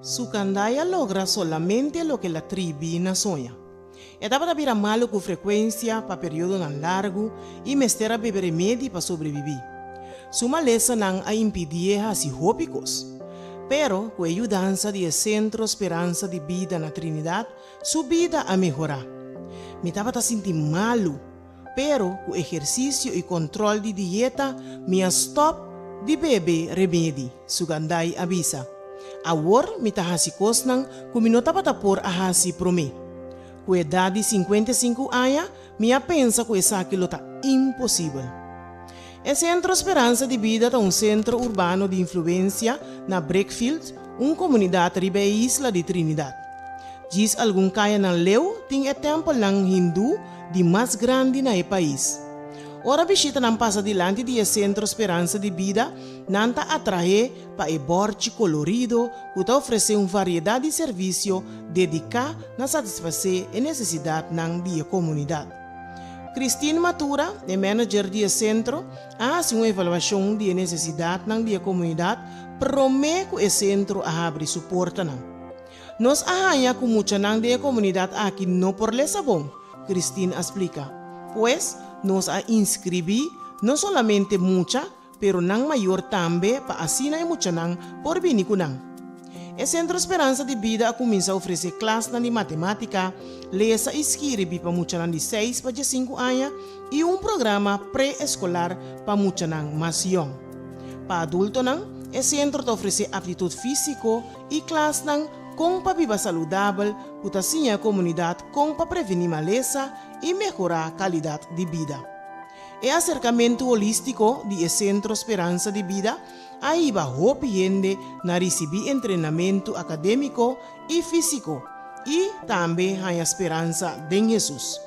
Sukandai a logra solamente loke el a tribi na soña. E tabata bira malu ku frekuensia pa periodonan largu i mester a bebe remedi pa sobrebibí. Su malesanan a impidié hasi hopi kos. Pero ku e yudansa di e Sentro Speransa di Bida na Trinidad, su bida a mehorá. Mi tabata sinti malu. Pero ku ehersisio i kontròl di dieta mi a stòp di bebe remedi, Sugandai a bisa. Awor mi ta hasi kosnan ku mi no tabata por a hasi promé. Ku edat di 55 aña mi a pensa ku esaki lo ta imposibel. E Sentro Speransa di Bida ta un sentro urbano di influensia na Brickfield, un komunidat riba e isla di Trinidad. Djis algun kayanan leu tin e tèmpelnan hindú di mas grandi na e pais. Ora bishitanan pasa dilanti di e Sentro Speransa di Bida, nan ta atraé pa e bòrchi kolorido ku ta ofresé un variedat di servisio dediká na satisfasé e nesesidatnan di e komunidat. Christine Matura, e manager di e sentro, a hasi un evaluashon di e nesesidatnan di e komunidat promé ku e sentro a habri su portanan. Nos a haña ku muchanan den e komunidat aki no por lesa bon, Christine a splika. Pues, nos a inskribí no solamente mucha, pero nan mayor tambe pa asina e muchanan por bini ku nan. E Sentro Speransa di Bida a kuminsá ofresé klasnan di matemátika, lesa i skirbi pa muchanan di seis pa diesinku aña i un programa pre-eskolar pa muchanan mas yòn. Pa adultonan, e sentro ta ofresé aptitut físiko, i klasnan kon pa biba saludabel ku ta siña e komunidat kon pa prevení malesa i mehorá kalidat di bida. E aserkamentu holístiko di e Sentro Speransa di Bida a hiba hopi hende na risibí entrenamentu akadémiko i físiko i tambe haña speransa den Hesus.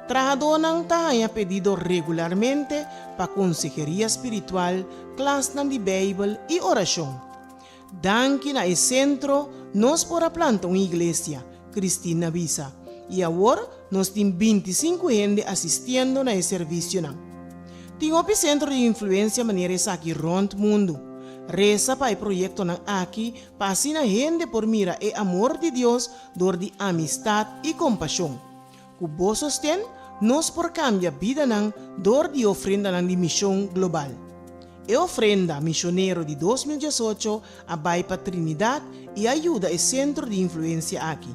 Trahadónan ta haña pedido regularmente pa konseheria spiritual, klasnan di Beibel i orashon. Danki na e sentro nos por a planta un iglesia, Christine a bisa, i awor nos tin 25 hende asistiendo na e servisionan. Tin hopi sentro di influensia manera esaki rònt mundu. Resa pa e proyektonan aki pa asina hende por mira e amor di Dios dor di amistat i kompashon. Ku bo sosten, nos por kambia bidanan dor di ofrendanan di mishon global. E ofrenda mishonero di 2018 a bai pa Trinidad i a yuda e sentro di influensia aki.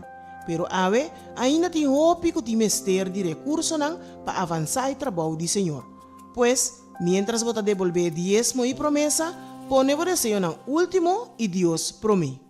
Pero awe, ainda tin hopi ku tin mester di rekursonan pa avansá e trabou di Señor. Pues, miéntras bo ta debolbé e diesmo i promesa, pone bo deseonan último i Dios promé.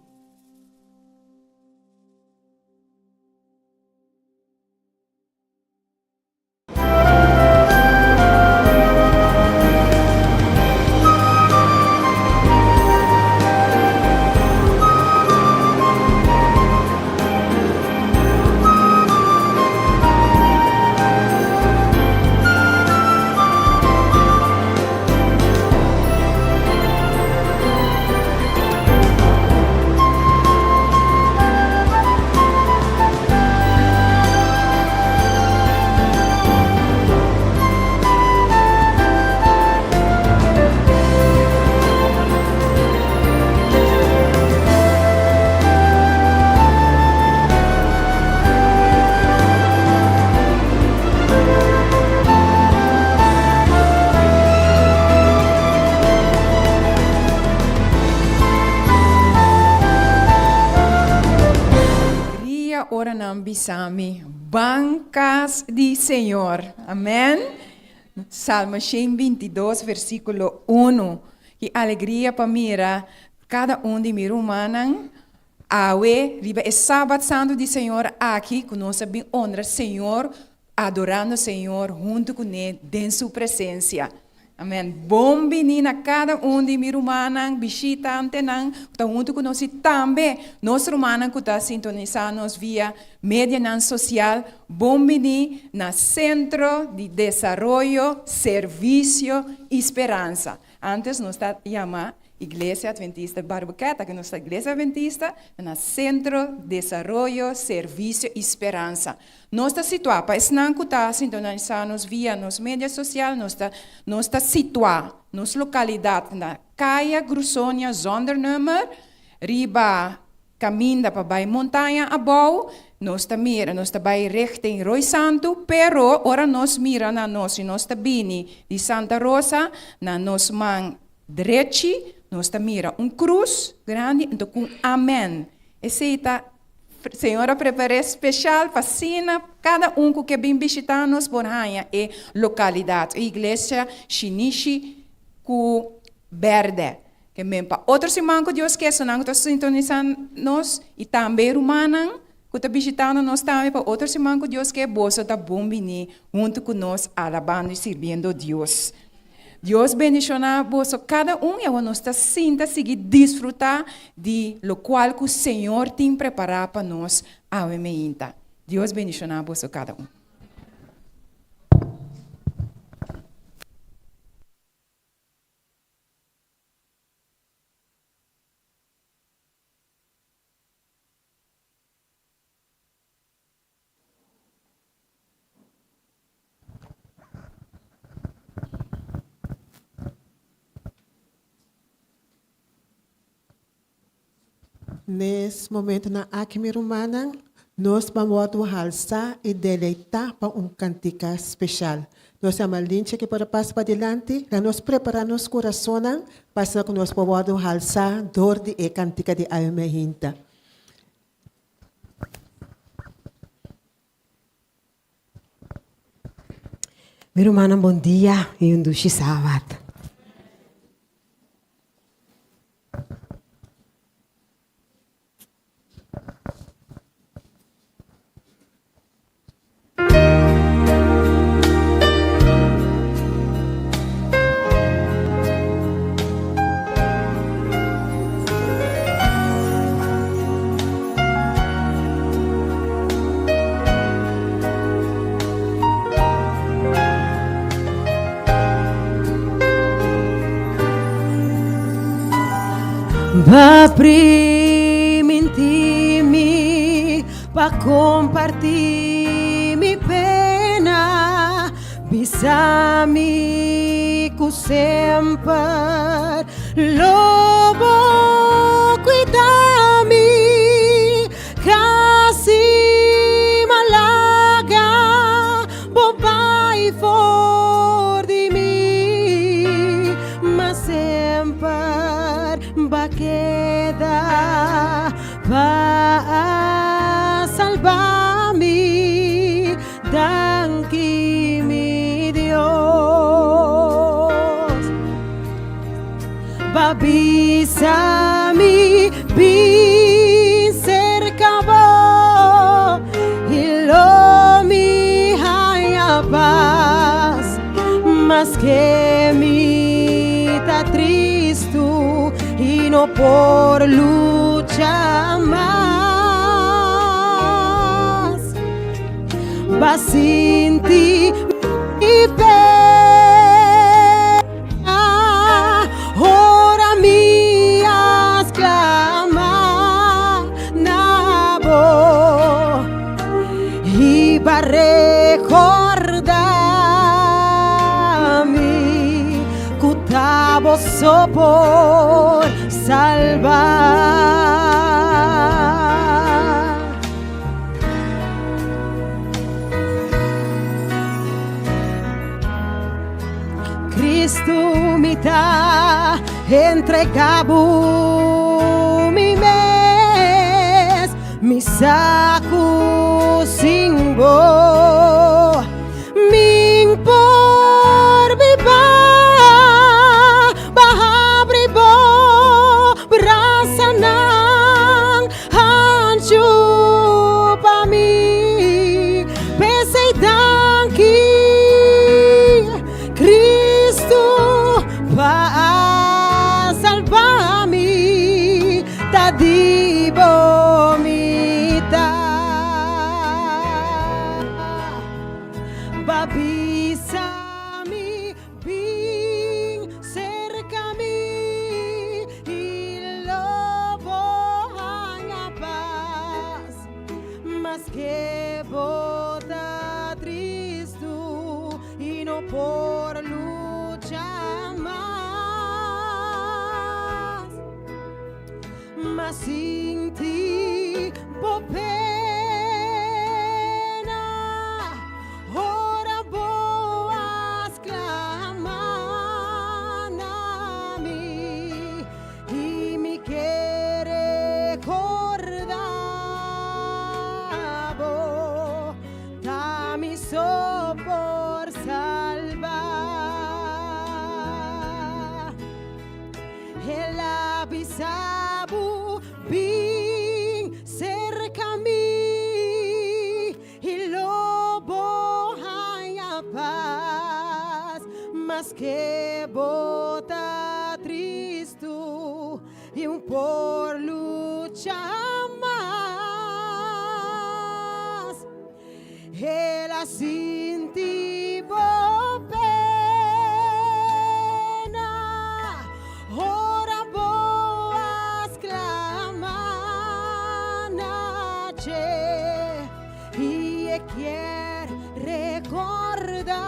Alegria ora nan bisa mi, Ban kas di Señor. Amen. Salmo 122 versíkulo 1. Ki alegria pa mira kada un di mi rumannan awe riba e Sabat Santu di Señor aki ku nos a bin honra Señor. adorando Señor huntu kuné den su presensia. Amen. Bon bini na kada un di mi rumannan, bishitantenan ku ta huntu ku nos i tambe nos rumannan ku ta sintonisá nos via medianan sosial. Bon bini na Sentro di Desaroyo, Servisio i Speransa. Antes nos ta yama Iglesia Adventista Barbuquet, aki nos ta Iglesia Adventista na Sentro Desaroyo, Servisio i Speransa. Nos ta situá, pa esnan ku ta sintonisá nos via nos media sosial, nos ta nos ta situá nos lokalidat na Kaya Grusonia zonder nummer, riba kaminda pa bai Montaña Abou, nos ta mira, nos ta bai richting Rooi Santu, pero ora nos mira na nos, si nos ta bini di Santa Rosa, na nos man drechi, nos ta mira un krus grandi, anto ku un amen. Esei ta Señor a prepar'é speshal pa asina kada un ku ke bin bishitá nos por haña e lokalidat, e iglesia shinishi ku bèrdè. Ke men pa otro siman ku Dios ke, esunnan ku ta sintonisá nos i tambe e rumannan ku ta bishitando nos tambe pa otro siman ku Dios ke, boso ta bon bini huntu ku nos alabando i sirbiendo Dios. Dios bendishoná boso kada un i awor nos ta sinta sigui disfrutá di lokual ku Señor tin prepará pa nos awe meinta. Dios bendishoná boso kada un. Nes momentonan aki mi rumannan, nos ban wòrdu halsá i deleitá pa un kantika speshal. Nos yama Linche ke por a pasa padilanti, laga nos prepará nos kurasonnan pa asina ku nos por wòrdu halsá dor di e kantika di awe meinta. Mi rumannan bon dia y un dushi sabat. Ba primintí mi pa kompartí mi pena, bisa mi ku semper lo bo kuida mi, kasi malaga bo bai for di mi, ma semper ba keda pa a salba mi. Danki mi Dios. Ba bisa mi bin serka bo i lo mi haña pas. Maske mi ta tristu i no por lucha mas. Ba sinti mi pena ora mi a sklama na bo i ba rekorda mi ku ta bo so por salba. Cristo mi ta entrega bo mi mes, mi sa ku sin bo min por biba. Ba habri bo brasanan Hanchu pa mi, p'esei danki. a bisa mi, Bin serka mi i lo bo haña pas. Maske bo ta tristu i no por lucha mas. Ma sinti bo pena ora bo a sklama na mi i mi ke rekorda bo ta mi so por salba. El a bisa bo, Bin serka mi, i lo bo haña pas. Maske bo ta tristu i un por lucha mas, El a sinti bo pena ora bo a sklama na dje i e kier rekorda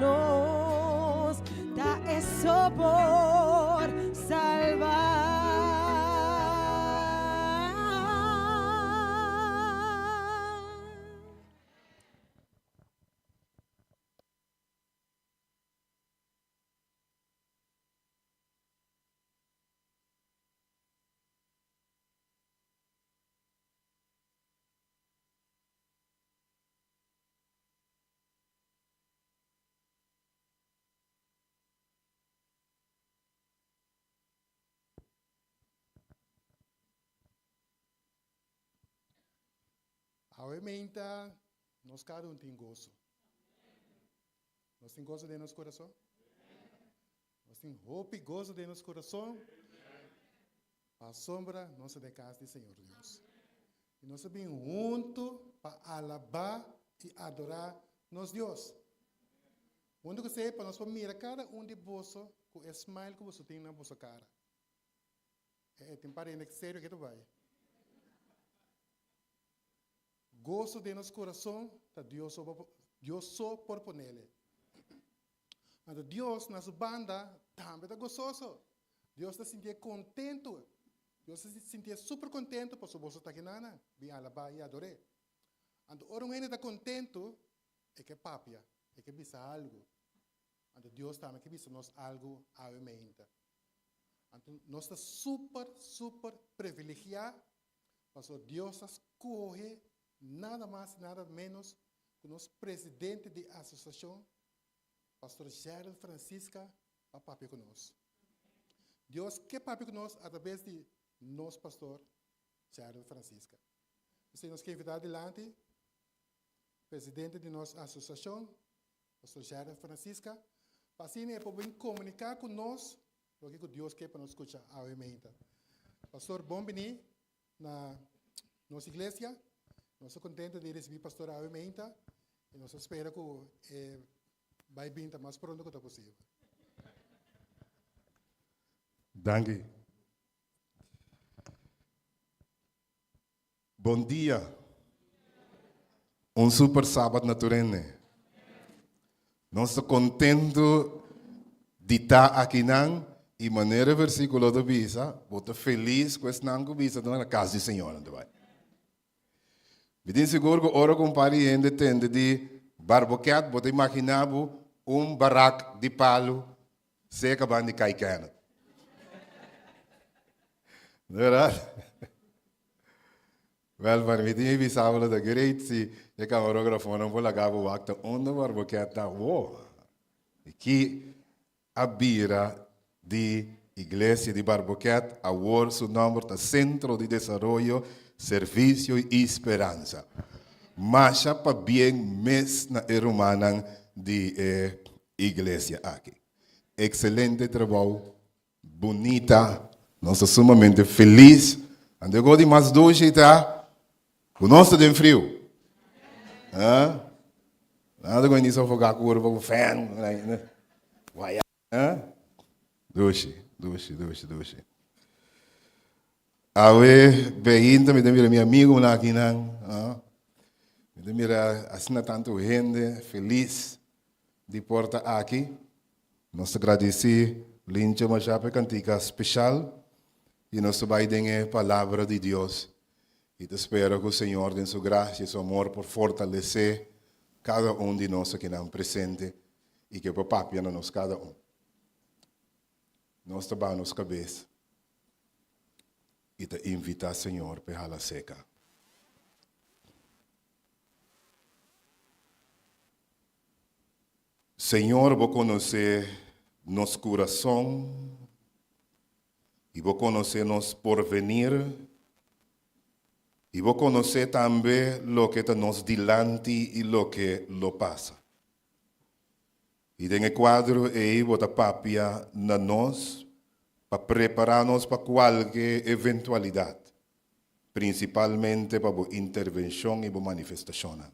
nos ta e so por salba. Awe meinta nos kada un tin goso. Nos tin goso den nos kurason? Nos tin hopi goso den nos kurason pasobra nos ta den kas di Señor Dios. I nos a bin huntu pa alabá i adorá nos Dios. Huntu ku esei pa nos por mira kada un di boso ku e smile ku boso tin na boso kara. E tin par hende serio ke ta bai. Goso den nos kurason ta Dios so Dios so por ponele. Anto Dios na su banda tambe ta gososo. Dios ta sintié kontentu. Dios ta sintié super kontentu pasobra boso ta kinana bin alabá i ador'é. Anto ora un hende ta kontentu, e ke papia, e ke bisa algu. Anto Dios tambe ke bisa nos algu awe meinta. Anto nos ta super, super privilegiá pasobra Dios a skohe nada mas i nada ménos ku nos presidente di asosiashon, Pastor Gerald Francisca, pa papia ku nos. Dios ke papia ku nos atraves di nos pastor Gerald Francisca. P'esei nos ke invitá dilanti presidente di nos asosiashon, Pastor Gerald Francisca, pa asina e por bin komuniká ku nos loke ku Dios ke pa nos skucha awe meinta. Pastor, bon bini na nos iglesia. Nos ta kontento di risibí pastor awe meinta i nos ta spera ku e bai bin ta mas pronto ku ta posibel. Danki. Bon dia. Un super sabat na tur hende. Nos ta kontentu di ta akinan i manera e versíkulo ta bisa, bo ta felis ku esnan ku bisa ta na kas di Señor nan ta bai. Mi tin sigur ku ora ku un par di hende tende di barboket, bo ta imaginá bo un barak di palu seka ban di kai Kenneth. No berdad? Wel, permiti mi bisa bo lo ta great si e camarografonan por laga bo wak ta unda barboket ta. Wo! Ki a bira di Iglesia di Barboket, awor su nomber ta Centro di Desaroyo, Servicio y Speransa. Masha pabien mes na e rumannan di e iglesia aki. Excelente trabou, bunita, nos ta sumamente feliz. Anto e go di mas dushi ta cu nos ta den friu. Nan ta kuminsá sofoká kurpa ku fèn. Waya. Dushi, dushi, dushi, dushi. Awe beinta mi ta mira mi amigunan akinan. Mi ta mira asina tantu hende felis di por ta aki. Nos ta gradisí Lincho masha pa e kantika speshal i nos ta bai den e Palabra di Dios i ta spera ku Señor den su grasia i su amor por fortalesé kada un di nos akinan presente i ke por papia na nos kada un. Nos ta baha nos kabes i ta invitá Señor p'e hala seka. Señor, bo konosé nos kurason i bo konosé nos porvenir i bo konosé tambe loke ta nos dilanti i loke lo pasa. I den e kuadro ei bo ta papia na nos pa prepará nos pa kualke eventualidat, prinsipalmente pa bo intervenshon i bo manifestashonnan.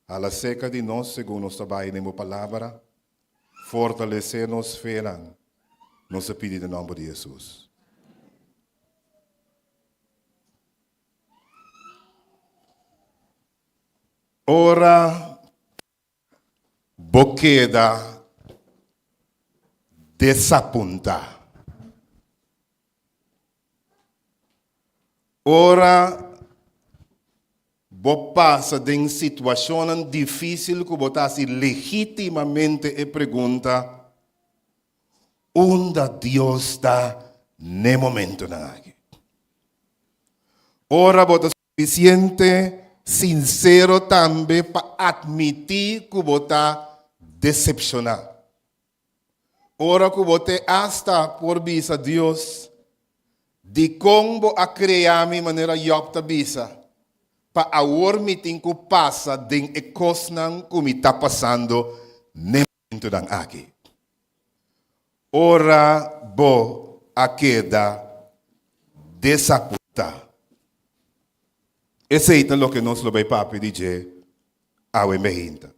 Hala seka di nos segun nos ta bai den bo palabra, fortalesé nos fenan, nos ta pidi den nòmber di Hesus. Ora bo keda desapuntá. Ora bo pasa den situashonnan difísil ku bo ta hasi legítimamente e pregunta, Unda Dios ta n'e momentunan aki? Ora bo ta Suficiente sincero tambe pa admiti cu bo ta decepciona. Ora cu bo te hasta por bisa Dios, Dicon bo a crea mi manera Job ta bisa, pa awor mi tin cu pasa den e cosnan cu mi ta pasando n'e momentonan aki? Ora bo a keda desapuntá. Esei ta loke nos lo bai papia di dje awe meinta.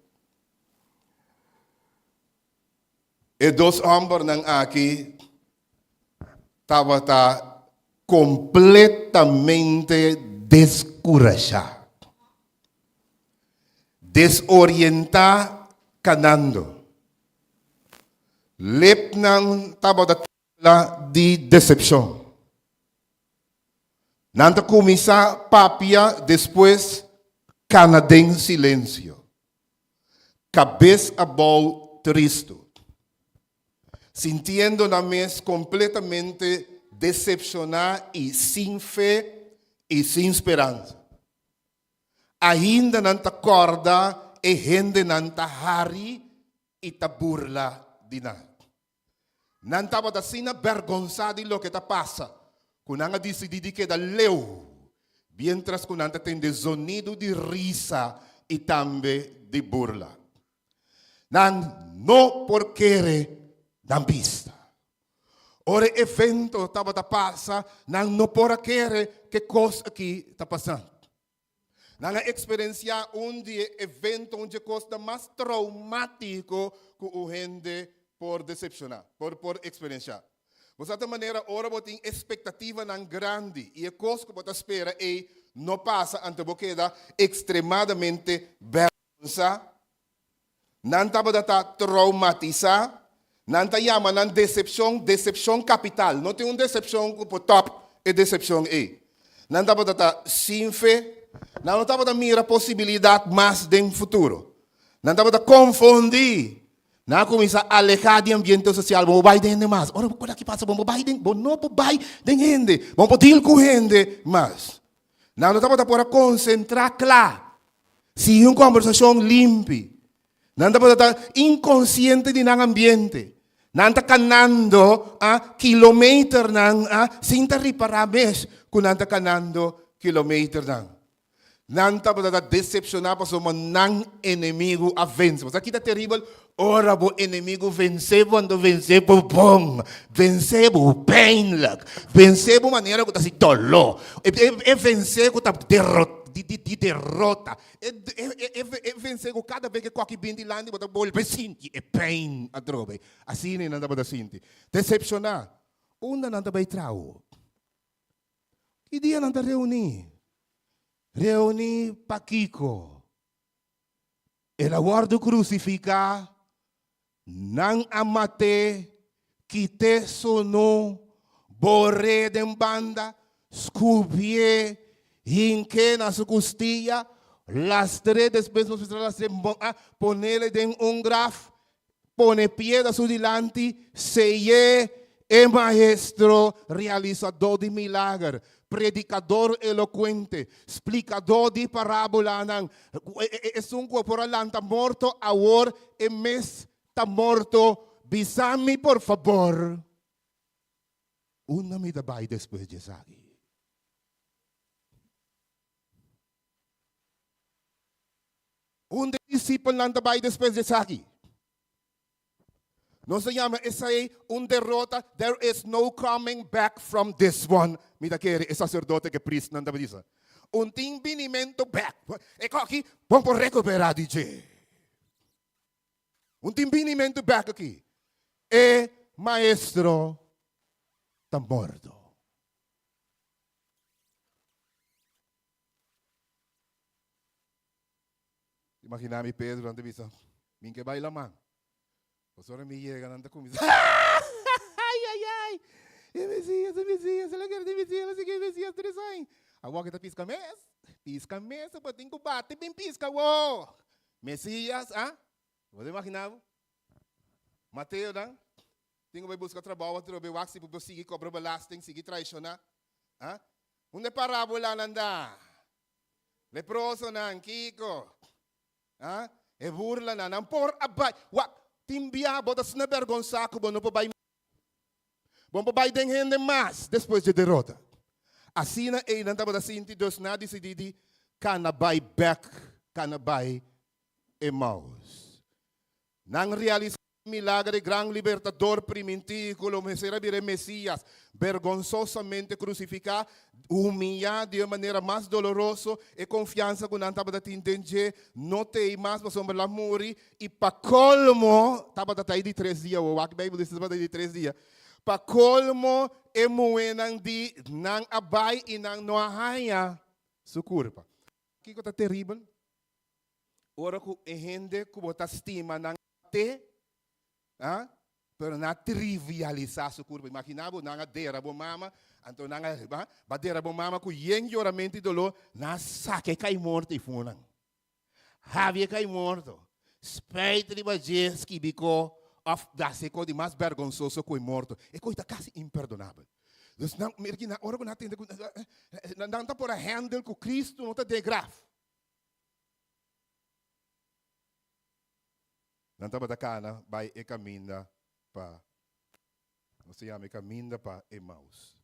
E dos hòmbernan aki tabata kompletamente deskurashá, desorientá kanando. Lepnan tabata tembla di desepshon. Nan ta kuminsá papia despues kana den silensio, kabes abou tristu, sintiendo nan mes kompletamente desepshoná i sin fe i sin speransa. Ainda nan ta kòrda e hendenan ta hari i ta burla di nan. Nan tabata asina bèrgonsá di loke ta pasa ku nan a disidí di keda leu, miéntras ku nan ta tende zonidu di risa i tambe di burla. Nan no por kere nan bista. Ora e evento tabata pasa, nan no por a kere ke kos aki ta pasando. Nan a eksperensiá un di e evento, un di e kosnan mas traumátiko ku un hende por desepshoná, por por eksperensiá. Bo sa ta manera ora bo tin espektativanan grandi i e kos ku bo ta spera ei no pasa, anto bo keda ekstremadamente bèrgonsá. Nan tabata ta traumatisá. Nan ta yama nan desepshon desepshon kapital. No tin un desepshon ku por tòp e desepshon ei. Nan tabata ta sin fe. Nan no tabata mira posibilidat mas den futuro. Nan tabata konfundí. Nan a kuminsá alehá di ambiente sosial. Bo no bai den hende mas. Ora ku aki pasa bo no bai den, bo no por bai den hende. Bo no por deal ku hende mas. Nan no tabata por a konsentrá kla, sigui un kòmbersashon limpi. Nan tabata ta inkonsiente di nan ambiente. Nan ta kanando a kilometernan a sin ta ripará mes ku nan ta kanando kilometernan. Nan tabata ta desepshoná pasobra nan enemigu a vense. Bo sa ki ta teribel? Ora bo enemigu vense bo, anto vense bo bon, vense bo pijnlijk, vense bo manera ku ta hasi doló, e vense ku ta. di di di derota. E e e e vense ku kada bes ku koki bin dilanti bo ta bolbe sinti e pain atrobe. Asina nan tabata sinti. Desepshoná. Unda nan ta bai trao? Ki dia nan ta reuní? Reuní pakiko? El a wòrdu krusifiká, nan a mat'é, kit'é sunú, bor'é den banda, skupié, hink'é na su kustia, lastr'é, despues nos mester a lastr'é, ponele den un graf, Pone piedra su dilanti, sey'é e maestro, realisadó di milager, predikador elokuente, splikadó di parábolanan, esun ku por a lanta morto, awor e mes ta morto. Bisa mi, por fabor, unda mi ta bai despues di esaki? Unda e disipelnan ta bai despues di esaki? Nos ta yama esei un derota. There is no coming back from this one. Mi ta kere e saserdote ku e priestnan ta bisa. Un tin binimento bek. E koki bon por rekuperá di dje. Un tin binimento bek aki. E maestro ta morto. Imagina mi Pedro nan ta bisa, Min ke bai laman. Pasobra mi yega nan ta kuminsá, Ai, ai, ai! E Mesias, e Mesias, el a kere di Mesias, el a sigui e Mesias tres aña. Awor ke ta piska mes, piska mes, bo tin ku bati bin piska awor. Mesias, ah? Bo ta imagina bo? Mateo nan tin ku bai buska trabou atrobe wak si bo sigui kobra belasting, sigui traishoná. Ah? Unda e parabolanan ta? Leprosonan, kiko? Ah? E burlanan, nan por a bai. Wak, tin bia bo ta asina bergonsá ku bo no por bai. Bo no por bai den hende mas despues dje derota. Asina einan tabata sinti, dus nan a disidí di kana bai bèk, kana bai Emaus. Nan realisá e milager e gran Libertador primintí ku lo mester a bira e Mesías, bergonsosamente krusifiká, humiyá di e manera mas doloroso, e konfiansa ku nan tabata tin den dje no t'ei mas pasobra el a muri, i pa kolmo, tabata ta ei di tres dia, bo wak Beibel dice tabata ei di tres dia, pa kolmo e muhénan di nan a bai i nan no a haña su kurpa. Kiko ta teribel? Ora ku e hende ku bo ta stima nan te, ah, pero nan a trivialisá su kurpa. Imaginá bo, nan a dera bo mama, anto nan a, ah, ba dera bo mama ku yen yoramentu i doló, nan a saka e kai morto i funa nan. Habia e kai morto, spijt riba dje, skibi ko, òf hasi e ko di mas bergonsoso ku e morto. E kos ta kasi imperdonabel. Dus nan, mira ki nan, ora ku nan a tende ku, nan ta por a handle ku Cristo no ta den e graf. Nan tabata kana bai e kaminda pa, nos ta yama e kaminda pa Emaus.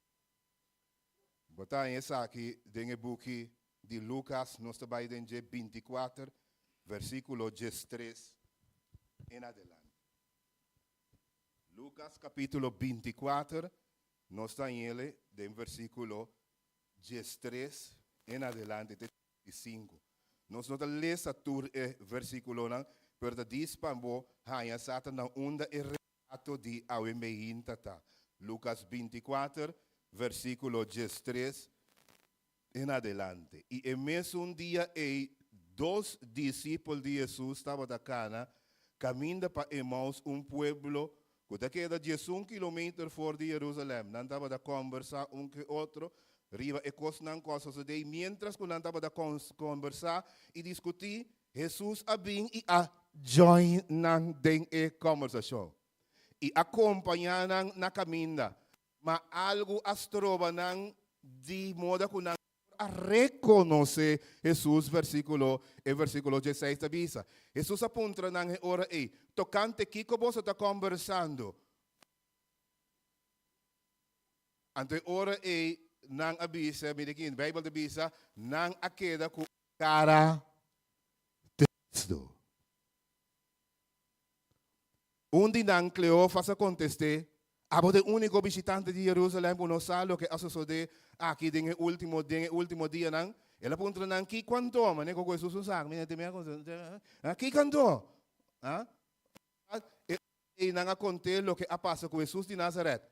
Bo ta haña esaki den e buki di Lukas, nos ta bai den dje bintikuater, versíkulo diestres en adelante. Lukas kapítulo bintikuater, nos ta hañ'ele den versíkulo diestres en adelante te 5. Nos no ta lesa tur e versíkulonan, pero ta dis pa bo haña sa ta na unda e relato di awe meinta ta. Lukas 24, versíkulo 13 en adelante. I e mesun dia ei dos disipel di Hesus tabata kana kaminda pa Emaus, un pueblo ku ta keda 11 kilometer for di Herusalèm. Nan tabata kòmbersá un ku e otro riba e kosnan ku a sosodé, i miéntras ku nan tabata kòmbersá i diskutí, Hesus a bin i a djòin nan den e kòmbersashon i a kompañá nan na kaminda. Ma algu a stroba nan di moda ku nan no por a rekonosé Hesus, versíkulo, e versíkulo dieseis ta bisa. Hesus a puntra nan e ora ei, Tokante kiko boso ta kòmbersando? Anto e ora ei nan a bisa, mira aki, Bijbel ta bisa, nan a keda ku kara tristu. Un di nan, Kleofas, a kontest'é, Abo ta e úniko bishitante di Jerusalèm ku no sa loke a sosodé aki den e último den e último dianan? El a puntra nan, Kiko anto? Manera ku Hesus un sa, mi Kiko anto? E nan a kont'é loke a pasa ku Hesus di Nazaret.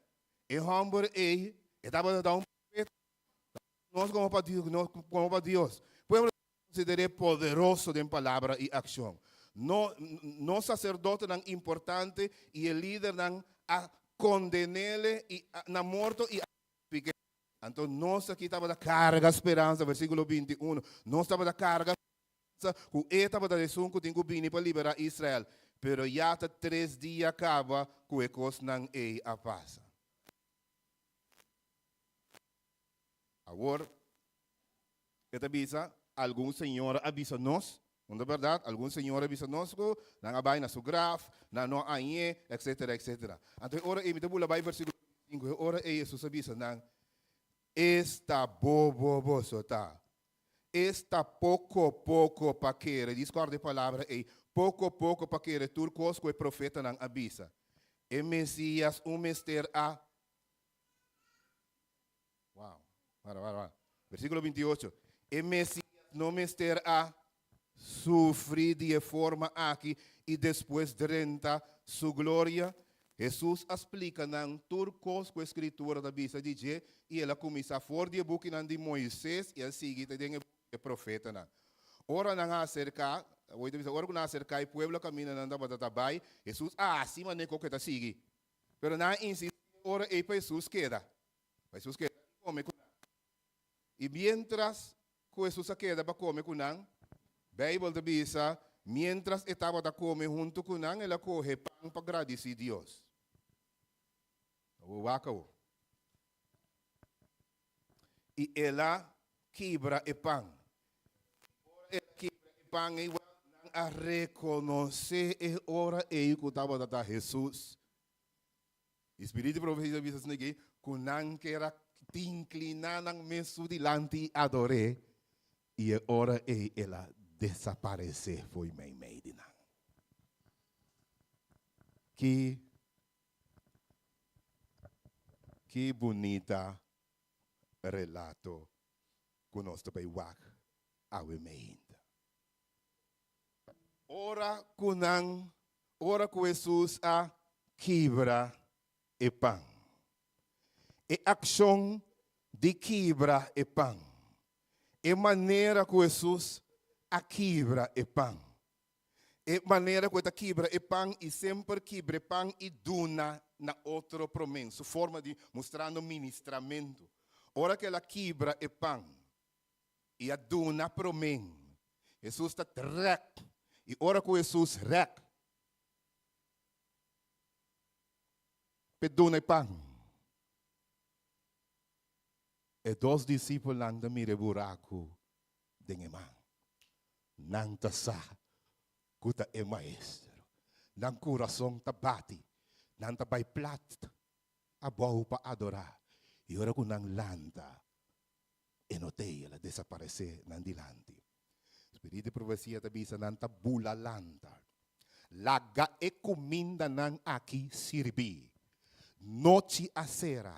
E hòmber ei, e tabata ta un profeta, nos komo pa Dios, nos komo pa Dios. Pueblo ta konsider'é poderoso den palabra i akshon. No, nos saserdotenan importante i e lidernan a konden'é i na morto i a krusifik'é. Anto nos aki tabata karga speransa, versíkulo 21, nos tabata karga speransa ku e tabata esun ku tin ku bini pa liberá Israel. Pero ya ta tres dia kaba ku e kosnan ei a pasa. Awor, e ta bisa, algun señora a bisa nos, no ta bèrdat? Algun señora a bisa nos ku nan a bai na su graf, nan no a hañ'é, etsetera, etsetera. Anto e ora ei, mi ta bula bai versíkulo 25, e ora ei Hesus a bisa nan, Esta bobo boso ta! Esta poko poko pa kere, dis kòrda e palabra ei, poko poko pa kere tur kos ku e profetanan a bisa. E Mesías un mester a. Wow. Wara, wara, wara. Versíkulo 28. E Mesías no mester a sufri di e forma aki i despues drenta su gloria? Hesus a splika nan tur kos ku e Skritura ta bisa di dje i el a kuminsá for di e bukinan di Moises i a sigui te den e buki di e profetanan. Ora nan a aserká, awor ta bisa, ora ku nan a aserká e pueblo kaminda nan tabata ta bai, Hesus a hasi manera ku e ta sigui. Pero nan a insistí ora ei pa Hesus keda. Pa Hesus keda i kome ku nan. I miéntras ku Hesus a keda pa kome ku nan, Beibel ta bisa, miéntras e tabata kome huntu ku nan, el a kohe pan pa gradisí Dios. Awor wak awor. I el a kibra e pan. Ora el a kibra e pan ei, wèl, nan a rekonosé e ora ei ku tabata ta Hesus. E spiritu di profesia ta bisa asina aki, ku nan ker a inkliná nan mes su dilanti i ador'é, i e ora ei el a desaparesé fo'i meimei di nan. Ki, ki bunita relato ku nos ta bai wak awe meinta. Ora ku nan, ora ku Hesus a kibra e pan. E akshon di kibra e pan. E manera ku Hesus a kibra e pan. E manera ku e ta kibra e pan i semper kibra e pan i duna na otro promé. Su forma di mustrando ministramentu. Ora ku el a kibra e pan i a duna promé, Hesus ta trèk. I ora ku Hesus rèk p'e duna e pan, e dos disipelnan ta mira e buraku den e man. Nan ta sa ku ta e Maestro. Nan kurason ta bati. Nan ta bai plat abou pa adorá. I ora ku nan lanta, e no t'ei, el a desaparesé nan dilanti. Spiritu di profesia ta bisa nan ta bula lanta. Laga e kumindanan aki sirbí. Nochi a sera.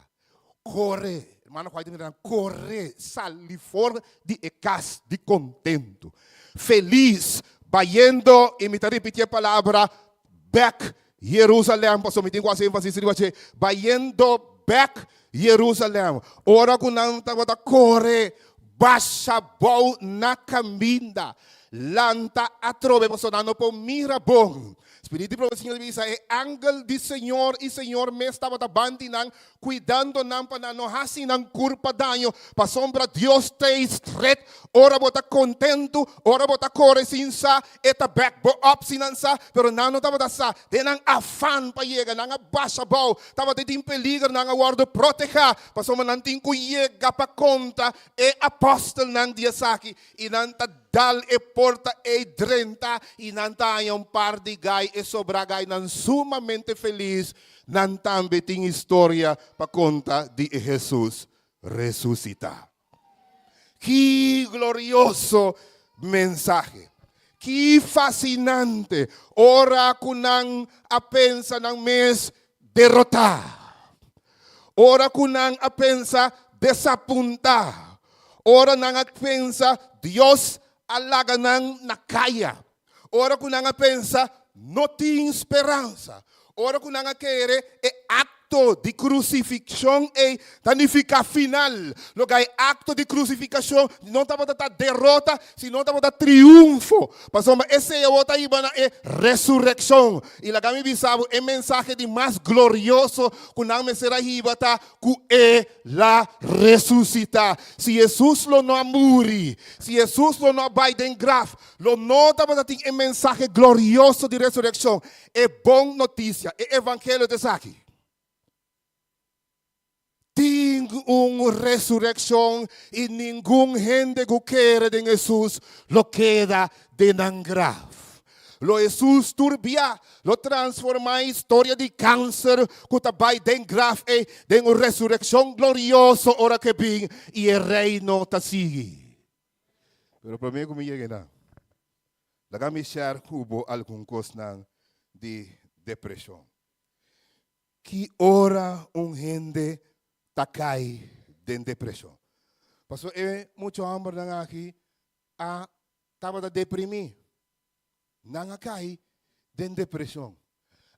Kore, hermano White ta mira nan, kore, sali for di e kas di kontentu. Felis, bayendo, i mi ta ripití e palabra, bèk Jerusalèm, pasobra mi tin ku hasi énfasis riba dje, bayendo bèk Jerusalèm. Ora ku nan tabata kore basha bou na kaminda, lanta atrobe, pasobra nan no por mira bon. Spiritu di profesia ta bisa, E angel di Señor i Señor mes tabata ban di nan, kuidando nan pa nan no hasi nan kurpa daño, pasobra Dios ta ei stret. Ora bo ta kontentu, ora bo ta kore sin sa, e ta bèk bo òp si nan sa, pero nan no tabata sa. Den nan afan pa yega, nan a basha bou, tabata tin peliger, nan a wòrdu protehá, pasobra nan tin ku yega pa konta e apòstelnan di esaki, i nan ta Dal e porta ei drenta i nan ta haña un par di gai, e sobrá gainan sumamente felis, nan tambe tin historia pa konta di e Hesus resusitá. Ki glorioso mensahe! Ki fasinante ora ku nan a pensa nan mes derotá! Ora ku nan a pensa desapuntá! Ora nan a pensa Dios a laga nan na kaya. Ora ku nan a pensa no tin speransa. Ora ku nan a kere e akto di krusifikshon ei ta nifiká final. Loke e akto di krusifikashon no tabata ta derota, sino tabata triunfo. Pasobra esei awor ta hiba na e resurekshon. I laga mi bisa bo, e mensahe di mas glorioso ku nan mester a hiba ta ku e la resusitá. Si Hesus lo no a muri, si Hesus lo no a bai den graf, lo no tabata tin e mensahe glorioso di resurekshon. E bon notisia, e evangelio ta esaki. Tin un resurekshon i ningun hende ku kere den Hesus lo keda den nan graf. Lo Hesus tur bia lo transformá e historia di kanser ku ta bai den graf ei den un resurekshon glorioso ora ku e bin i e Reino ta sigui. Pero promé ku mi yega einan, laga mi share ku bo algun kosnan di depreshon. Ki ora un hende ta kai den depreshon? Pasobra e mucha hòmbernan aki a tabata deprimí. Nan a kai den depreshon.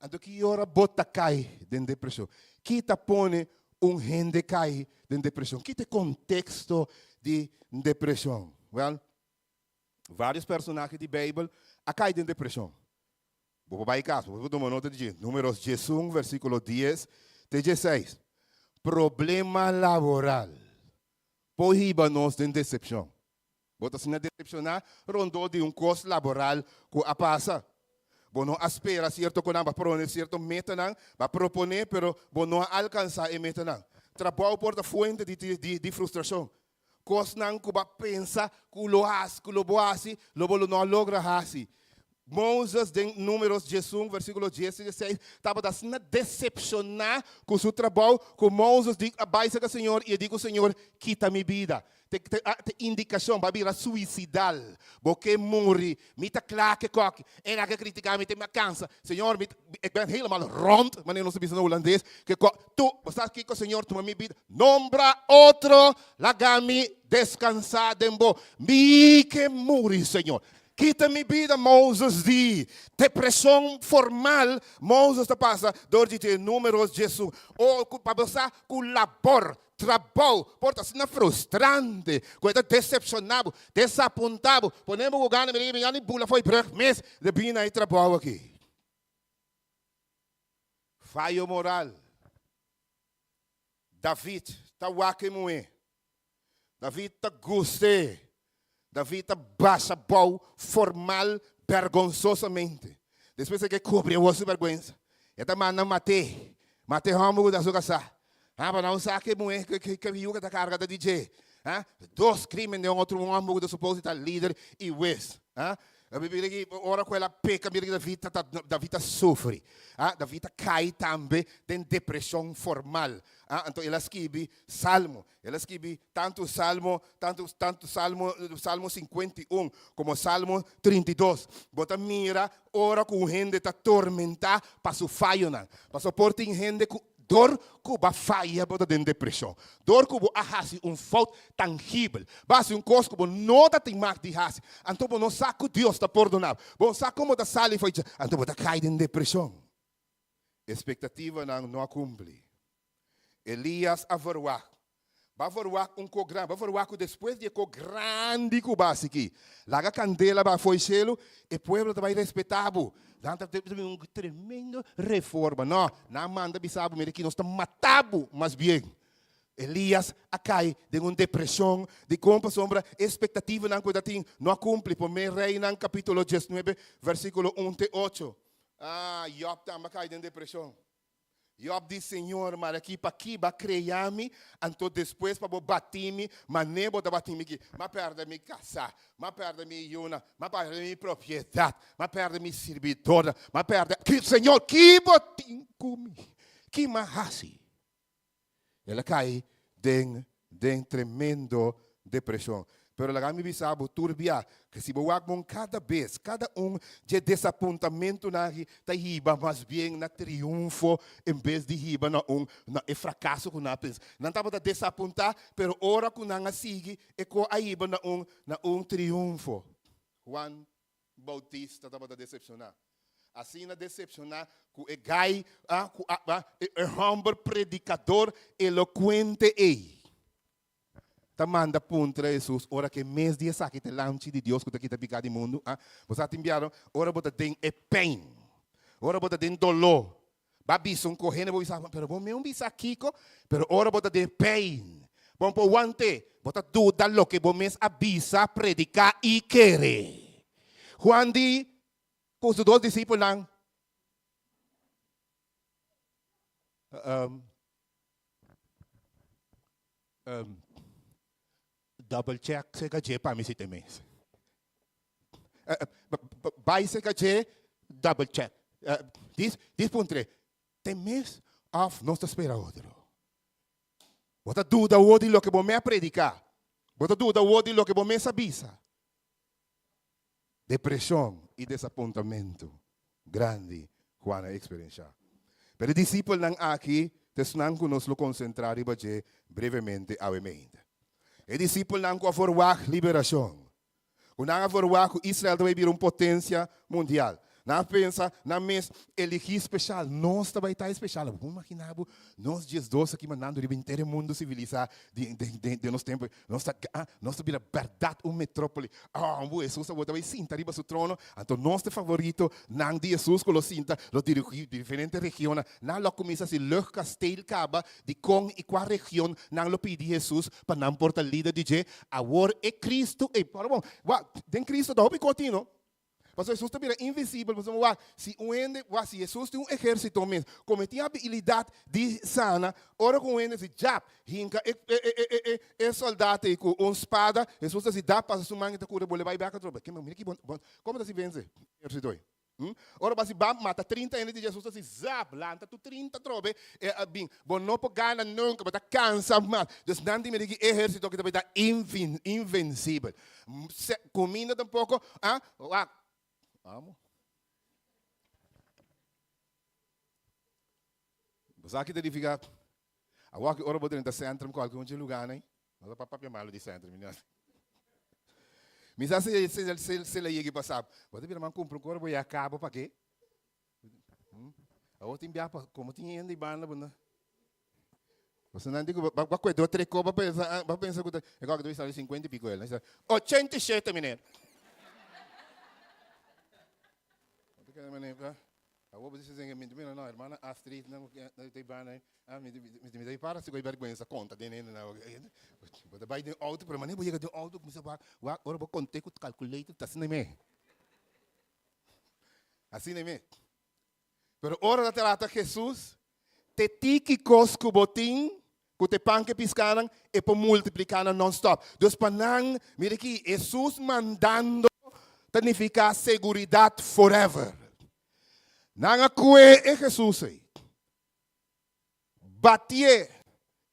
Anto ki ora bo ta kai den depreshon? Ki ta pone un hende kai den depreshon? Ki ta e konteksto di depreshon? Wèl, vários personahe di Beibel a kai den depreshon. Bo por bai kas, bo por tuma nota di dje. Números 11, versíkulo 10 te 16. Problema laboral por hiba nos den desepshon. Bo ta asina desepshoná rondó di un kos laboral ku a pasa. Bo no a spera sierto konan, bo a pone sierto metanan, bo a proponé, pero bo no a alkansá e metanan. Trabou por ta fuente di di frustrashon. Kosnan ku bo a pensa ku lo hasi, ku lo bo hasi, lo bo lo no a logra hasi. Moses den Números 11, versíkulo 10 te 16, tabata asina desepshoná ku su trabou ku Moses di a bai serka Señor i e di ku Señor, Kita mi bida. Te te te indikashon, bo a bira suisidal, bo ke muri, mi ta kla ke kòki, e nan ke kritiká mi te mi a kansa. Señor, mi ik ben helemaal rond, manera nos ta bisa na hulandes, ke kò tu, bo sa kiko Señor, tuma mi bida, nombra otro, laga mi deskansá den bo, mi ke muri, Señor. Kita mi bida, Moses di. Depresion formal Moses ta pasa dor di dje Números 11. O ku pa bo sa ku labor, trabou, por ta asina frustrante ku e ta desepshoná bo, desapuntá bo, pone bo ku gana mira mi gana di bula for e brug mes debí na e trabou aki. Fayo moral. David ta wak e muhé. David ta gust'é. David ta basha bou formal bergonsosamente. Despues e ke kubri awor su bèrgwensa. E ta manda mat'é. Mat'é hòmber ku ta su kasá. Ha, pa nan sa ke muhé ke yu ku ta karga ta di dje. Ha, dos krimen den otro un hòmber ku ta supos di ta lider i wes. Ha, mira ki ora ku el a peka mira ki David ta David ta sufri. Ha, David ta kai tambe den depreshon formal. Ha, anto el a skibi Salmo. El a skibi tantu Salmo, tantu, tantu Salmo, Salmo 51 komo Salmo 32. Bo ta mira ora ku un hende ta tormentá pa su fayonan. Pasobra por tin hende ku dor ku bo a faya bo ta den depreshon. Dor ku bo a hasi un fout tangibel. Bo a hasi un kos ku bo no ta tin mag di hasi. Anto bo no sa ku Dios ta pordoná bo. Bo no sa kon bo ta sali for dje. Anto bo ta kai den depreshon. Espektativanan no a kumpli. Elias a verwagt. Bo a verwagt un ko grandi. Bo a verwagt ku despues di e ko grandi ku bo a hasi aki, laga kandela baha for e shelu, e pueblo ta bai respetá bo. Nan ta bin un tremendo reforma. No, nan a manda bisa bo, mira aki, nos ta mata bo mas bien. Elias a kai den un depreshon. Dikon? Pasobra e espektativanan ku e ta tin no a kumpli. Promé Reinan kapítulo 19, versíkulo un te ocho. Ah, Yòb tambe a kai den depreshon. Job di, Señor, mara ki pa ki b'a crea mi, anto despues pa bo bati mi, mane bo ta bati mi ki? M'a perde mi casa, m'a perde mi yunan, m'a perde mi propiedad, m'a perde mi sirbidornan, m'a perde. Ki, Señor, ki bo tin cu mi? Ki m'a haci? El a cay den den tremendo depresion. Pero laga mi bisa bo tur bia, ke si bo wak bon kada bes, kada un dje desapuntamentunan aki ta hiba mas bien na triunfo en bes di hiba na un na e frakaso ku nan a pensa. Nan tabata desapuntá, pero ora ku nan a sigui e ko a hiba na un na un triunfo. Juan Bautista tabata desepshoná. Asina desepshoná ku e gai, ku a e hòmber predikador elokuente ei ta manda puntra Hesus ora ku e mes di esaki ta e Lamchi di Dios ku ta kita piká di mundu. Bo sa tin biaha ora bo ta den e pèin, ora bo ta den doló, Bo a bisa un kohende, bo bisa, pero bo meun bisa kiko? Pero ora bo ta den pijn, bo no por want'é, bo ta duda loke bo mes a bisa, prediká i kere. Juan di ku su dos disipelnan, Double check serka dje pa mi si te mes. Bai serka dje double check. Dis dis puntr'é, te mes of nos ta spera otro? Bo ta duda awor di loke bo me a prediká. Bo ta duda awor di loke bo mes a bisa. Depreshon i desapuntamentu grandi Juan a eksperenshá. Pero e disipelnan aki ta esnan ku nos lo konsentrá riba dje brevemente awe meinta. E disipelnan ku a forwagt liberashon, ku nan a forwagt ku Israel ta bai bira un potensia mundial. Nan a pensa nan mes eligí speshal, nos ta bai ta espeshal. Bo por imaginá bo nos diesdos aki mandando riba henter e mundu sivilisá di den nos tempu? Nos ta nos ta bira bèrdat un metrópoli. Oh, bo Hesus awor ta bai sinta riba su trono, anto nos ta e favorito nan di Hesus ku lo sinta, lo dirigí diferente regionnan. Nan lo kuminsá hasi luchtkasteel kaba di kon i kua region nan lo pidi Hesus pa nan por ta lider di dje. Awor e Cristo ei, por bon, wak, den Cristo ta hopi kos tin, no? Pasobra Hesus ta bira invisibel, pasobra wak, si un hende, wak, si Hesus tin un ehérsito mes, komo e tin abilidat di sana, ora ku un hende si djap, hinka e e e e e e sòldat ei ku un spada, Hesus ta si dap pasa su man i ta kura bolbe bai bèk atrobe. Ke mira ki bon, bon, komo ta si vense ehérsito ei? Hm? Ora bo a si bam mata trinta hende di Hesus ta si zap, lanta tur trinta atrobe, e a bin. Bo no por gana nunka, bo ta kansa mas. Dus nan di mira ki ehérsito aki ta bai ta invin, invensibel. Kuminda tampoko, ah, wak, amo. Bo sa ki ta nifiká? Awor ki ora bo drenta Centrum kualke un dje lugánan, no ta pa papia malu di Centrum, mi Mi sa si si si la yega pasá. Bo ta bira man kumpra un kos, bo ya kaba pa ke? Awor tin bia pa komo tin hende banda bo na. Pasobra nan di ku bo a kue dos tres kos bo a pensa bo a pensa ku ta e kos aki ta sali sinkuenta i piko el. Nan 87 meneer. Bo ta keda meneer awor bo ta disi mi ta mira no hermana Astrid nan ta e banda ei ah mi mi ta para si ku e bèrgwensa konta den hende nan bo ta bai den outo pero manera bo yega den outo kuminsa wak wak ora bo konte ku calculator ta asina me. Asina me. Pero ora ta trata Jesus, te tiki kos ku bo tin, ku te pan ku e piskanan, e por multipliká nan nonstòp. Dus pa nan, mira aki, Jesus mandando ta nifiká seguridat forever. Nan a kue e Jesus ei, batié,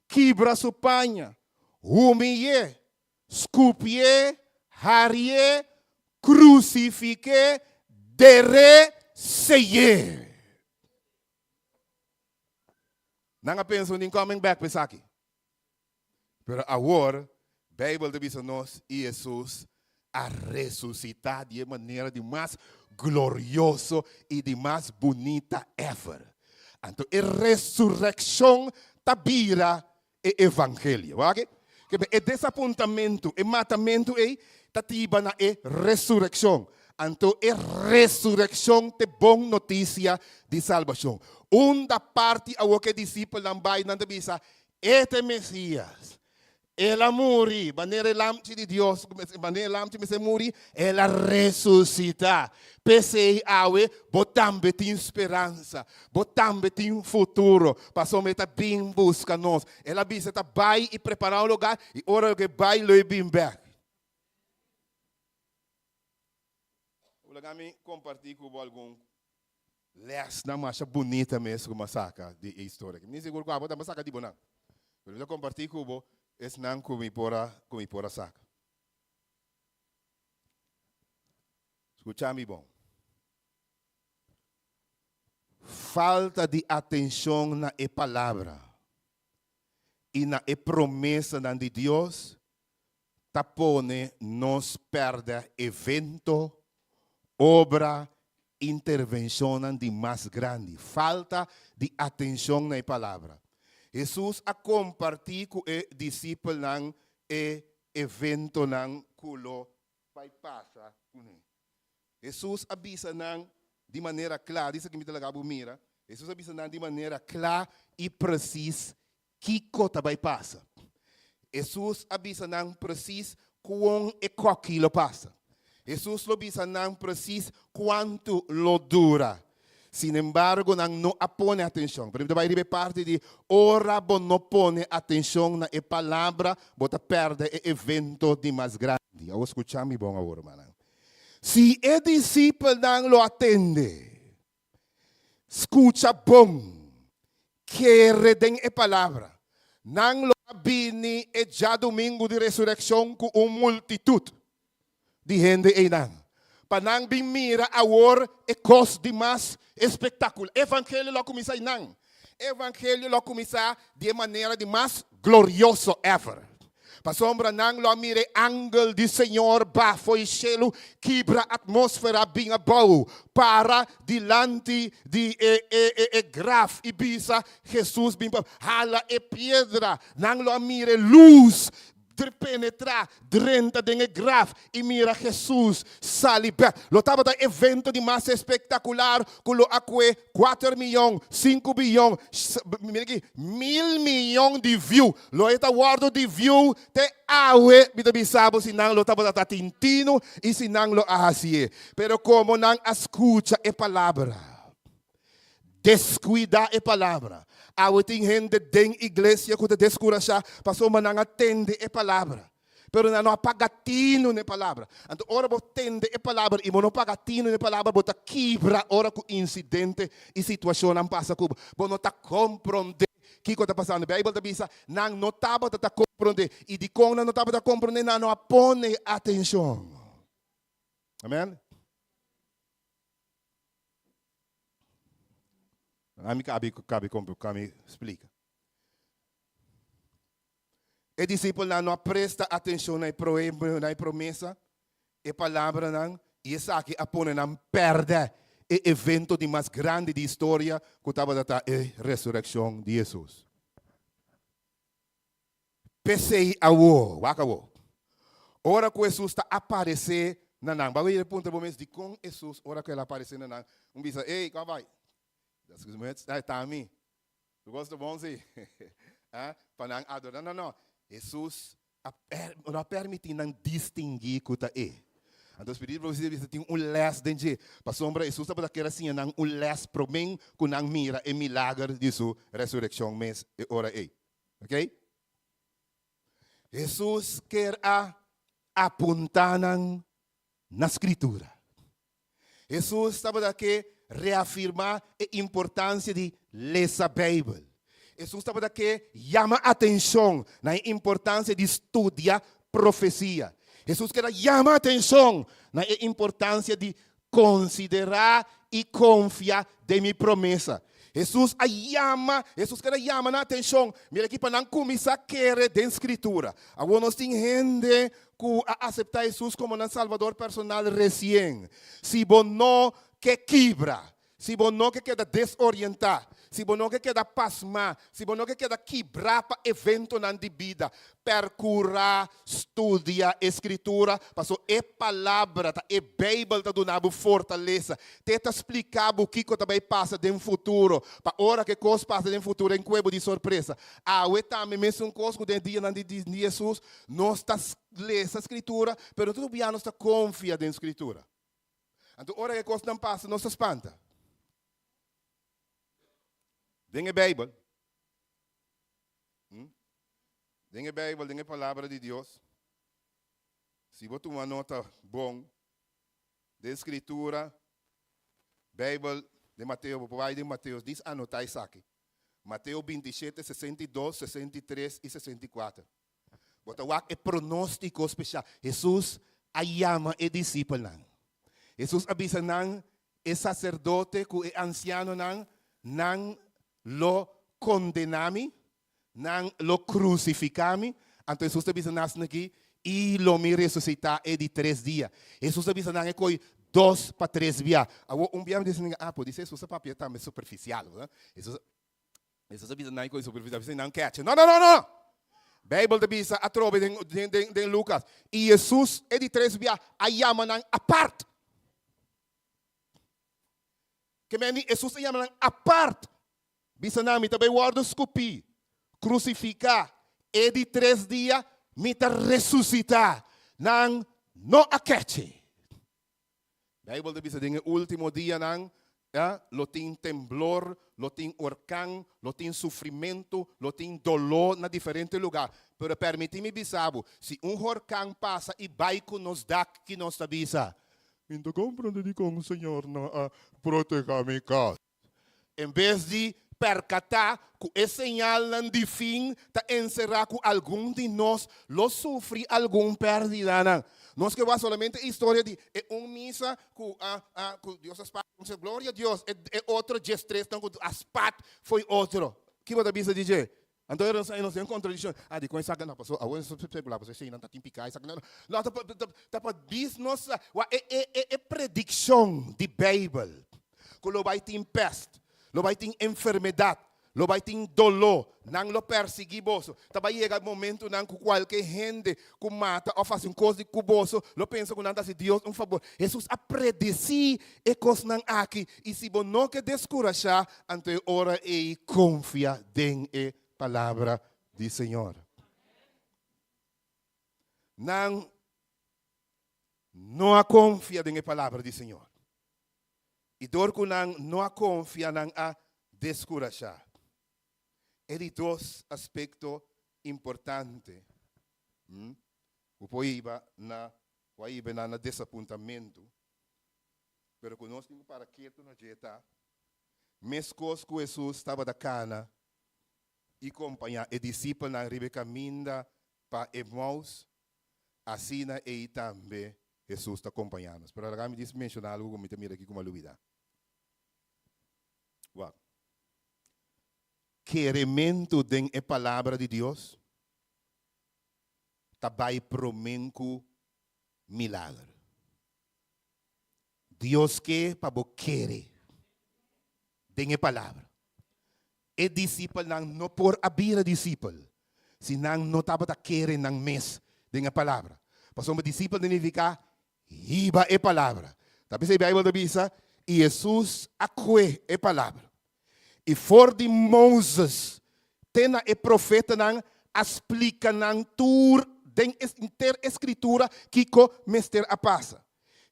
kibra su paña, humiy'é, skupié, harié, krusifik'é, der'é, sey'é. Nan a pensa un tin coming back pa esaki. Pero awor, Bijbel ta bisa nos, i Hesus a resusitá di e manera di mas glorioso i di mas bunita ever. Anto e resurekshon ta bira e evangelio. Wak? Ke e desapuntamentu, e matamentu ei ta tiba na e resurekshon. Anto e resurekshon ta e bon notisia di salbashon. Unda parti awor ku e disipelnan bai, nan ta bisa, E ta e Mesias. El a muri, manera e Lamchi di Dios, manera e Lamchi mester muri, el a resusitá. P'esei awe bo tambe tin speransa, bo tambe tin futuro, pasobra e ta bin buska nos. El a bisa e ta bai i prepará un lugá, i ora ku e bai lo e bin bèk. Laga mi kompartí ku bo algun Lèsnan masha bunita mes ku mi a saka di e historia aki. Mi ni sigur ku abo tambe a saka di bo nan. Pero mi ta kompartí ku bo esnan ku mi por a ku mi por a saka. Skucha mi bon. Falta di atenshon na e palabra i na e promesanan di Dios ta pone nos pèrdè evento, obra, intervenshonnan di mas grandi. Falta di atenshon na e palabra. Hesus a kompartí ku e disipelnan e eventonan ku lo bai pasa kuné. Hesus a bisa nan di manera kla, di esaki mi ta laga bo mira, Hesus a bisa nan di manera kla i presis kiko ta bai pasa. Hesus a bisa nan presis kon e kòki lo pasa. Hesus lo bisa nan presis kuantu lo dura. Sinembargo, nan no a pone atenshon. Pero mi ta bai riba e parti di ora bo no pone atenshon na e palabra, bo ta pèrdè e evento di mas grandi. Awor skucha mi bon awor, rumannan. Si e disipelnan lo a tende, skucha bon, kere den e palabra, nan lo a bini e djadumingu di resurekshon ku un multitut di hende einan, pa nan bin mira awor e kos di mas espektakular. Evangelio lo a kuminsá einan. Evangelio lo a kuminsá di e manera di mas glorioso ever. Pasobra nan lo a mira e angel di Señor ba fo'i shelu, kibra atmósfera bin abou, para dilanti di e e e graf i bisa, Jesus bin pa hala e piedra. Nan lo a mira e lus penetrá, drenta den e graf i mira Hesus sali bèk. Lo tabata evento di mas espektakular ku lo a kue kuater miyon, sinku biyon, mira aki, mil miyon di view. Lo e ta wòrdu di view te awe, mi ta bisa bo, si nan lo tabata ta tin tinu i si nan lo a hasié. Pero komo nan a skucha e palabra, Deskuidá e palabra. Awe tin hende den iglesia ku ta deskurashá pasobra nan a tende e palabra, pero nan no a paga tinu na e palabra. Anto ora bo tende e palabra i bo no paga tinu na e palabra, bo ta kibra ora ku insidente i situashonnan pasa ku bo. Bo no ta komprondé kiko ta pasando. Beibel ta bisa, Nan no tabata ta komprondé. I dikon nan no tabata komprondé? Nan no a pone atenshon. Amèn. Ami kabi kabi kami splika. E disipelnan no a presta atenshon na e na e promesa, e palabranan, i esaki a pone nan pèrdè e evento di mas grandi di historia ku tabata ta e resurekshon di Hesus. P'esei awor, wak awor, ora ku Hesus ta aparesé na nan, bo a yega puntra bo mes dikon Hesus ora ku el a aparesé na nan, un bisa, Ey, kòm bai? Ai, ta ami. Tur kos ta bon si? Pa nan adorá. No, no. Hesus a no a permití nan distinguí ku ta e. Anto Spiritu di Profesia bisa tin un lès den dje, pasobra Hesus tabata kier a siña nan un lès promé ku nan mira e milager di su resurekshon mes e ora ei. Ok? Hesus kier a apuntá nan na Skritura. Hesus tabata ke reafirmá e importansia di lesa Beibel. Hesus tabata ke yama atenshon na e importansia di studia profesia. Hesus kier a yama atenshon na e importansia di Konsiderá i konfia den mi promesa. Hesus a yama, Hesus keda yama nan atenshon, mira aki pa nan kuminsá kere den Skritura. Awor nos tin hende ku a aseptá Hesus komo nan Salbador personal resien. Si bo no ke kibra, si bo no ke keda desorientá, si bo no ke keda pasmá, si bo no ke keda kibrá pa eventonan di bida, Percura studia e Scritura, paso e Palabra ta e Bijbel ta duna bo fortalesa. Te ta splica bo kico ta bay pasa den futuro, pa ora cu e cos pasa den futuro en cue bo di sorpresa. Awe tambe mesun cos cu den e dianan di Jesus, nos ta lesa Scritura, pero no ta dubia nos ta confia den Scritura. Anto ora cu e cosnan pasa nos ta spanta. Den e Bijbel. Den e Bijbel, den e Palabra di Dios, si bo tuma nota bon, den Scritura, Bijbel, den Mateo, bo por bai den Mateo, dis anota esaki. Mateo 27, 62, 63 y 64. Bo ta wak e pronóstiko spesial. Hesus a yama e disipelnan. Hesus a bisa nan, E saserdote ku e ansianonan, nan lo kondená mi, nan lo krusifiká mi. Anto Hesus ta bisa nan asin'akí, I lo mi resusitá e di tres dia. Hesus a bisa nan e koi dos pa tres bia. Awor un bia mi ta bisa, ah, podisé Hesus a papia tambe superfisial. Hesus Hesus a bisa nan ku superfisial, bisa nan keche. No, no, no, no! Beibel ta bisa atrobe den, den, den, den Lukas. I Hesus e di tres bia a yama nan apart. Ke men di Hesus a yama nan apart. Bisa nan, mi ta bai wòrdu skupí, krusifiká, e di tres dia mi ta resusitá. Nan no a keche. Bijbel ta bisa den e ultimo dianan ya, lo tin temblor, lo tin orkan, lo tin sufrimentu, lo tin doló na diferente lugá. Pero permití mi bisa bo, si un horkan pasa i bai ku nos dak, ki nos ta bisa? Mi no ta komprondé dikon Señor no a protehá mi kas. En bes di perkatá ku e señalnan di fin ta enserá ku algun di nos lo sufri algun pèrdidanan. Nos ke wak solamente e historia di e un misa ku a a ku Dios a spat un gloria a Dios e e otro diestresnan ku a spat fo'i otro. Ki bo ta bisa di dje? Anto e nos nos den kontradikshon. Ah dikon esaki no pasobra awor nos ta spekulá pasobra eseinan ta tin piká esaki no. No ta ta ta pa bis nos wak e e e e predikshon di Beibel ku lo bai tin pèst, lo bai tin enfermedat, lo bai tin doló, nan lo pèrsiguí boso. Ta bai yega momentunan ku kualke hende ku mata òf hasi un kos di ku boso lo pensa ku nan ta hasi Dios un fabor. Hesus a predesí e kosnan aki, i si bo no ke deskurashá, anto e ora ei konfia den e palabra di Señor. Nan no a konfia den e palabra di Señor. I dor ku nan no a konfia nan a deskurashá. E di dos aspekto importante ku por hiba na ku a hiba nan na desapuntamentu, pero ku nos tin ku para ketu na dje ta, meskos ku Hesus tabata kana i kompañá e disipelnan riba e kaminda pa Emaus, Asina ei tambe Hesus ta kompañá nos. Pero laga mi dis menshoná algu ku mi ta mira aki ku mi a lubidá. Wak. Kerementu den e Palabra di Dios ta bai promé ku milager. Dios ke pa bo kere den e Palabra. E disipelnan no por a bira disipel si nan no tabata kere nan mes den e Palabra. Pasobra disipel ta nifiká hiba e Palabra. Ta p'esei Beibel ta bisa, I Hesus a kue e Palabra. I for di Moses te na e profetanan a splika nan tur den henter e Skritura kiko mester a pasa.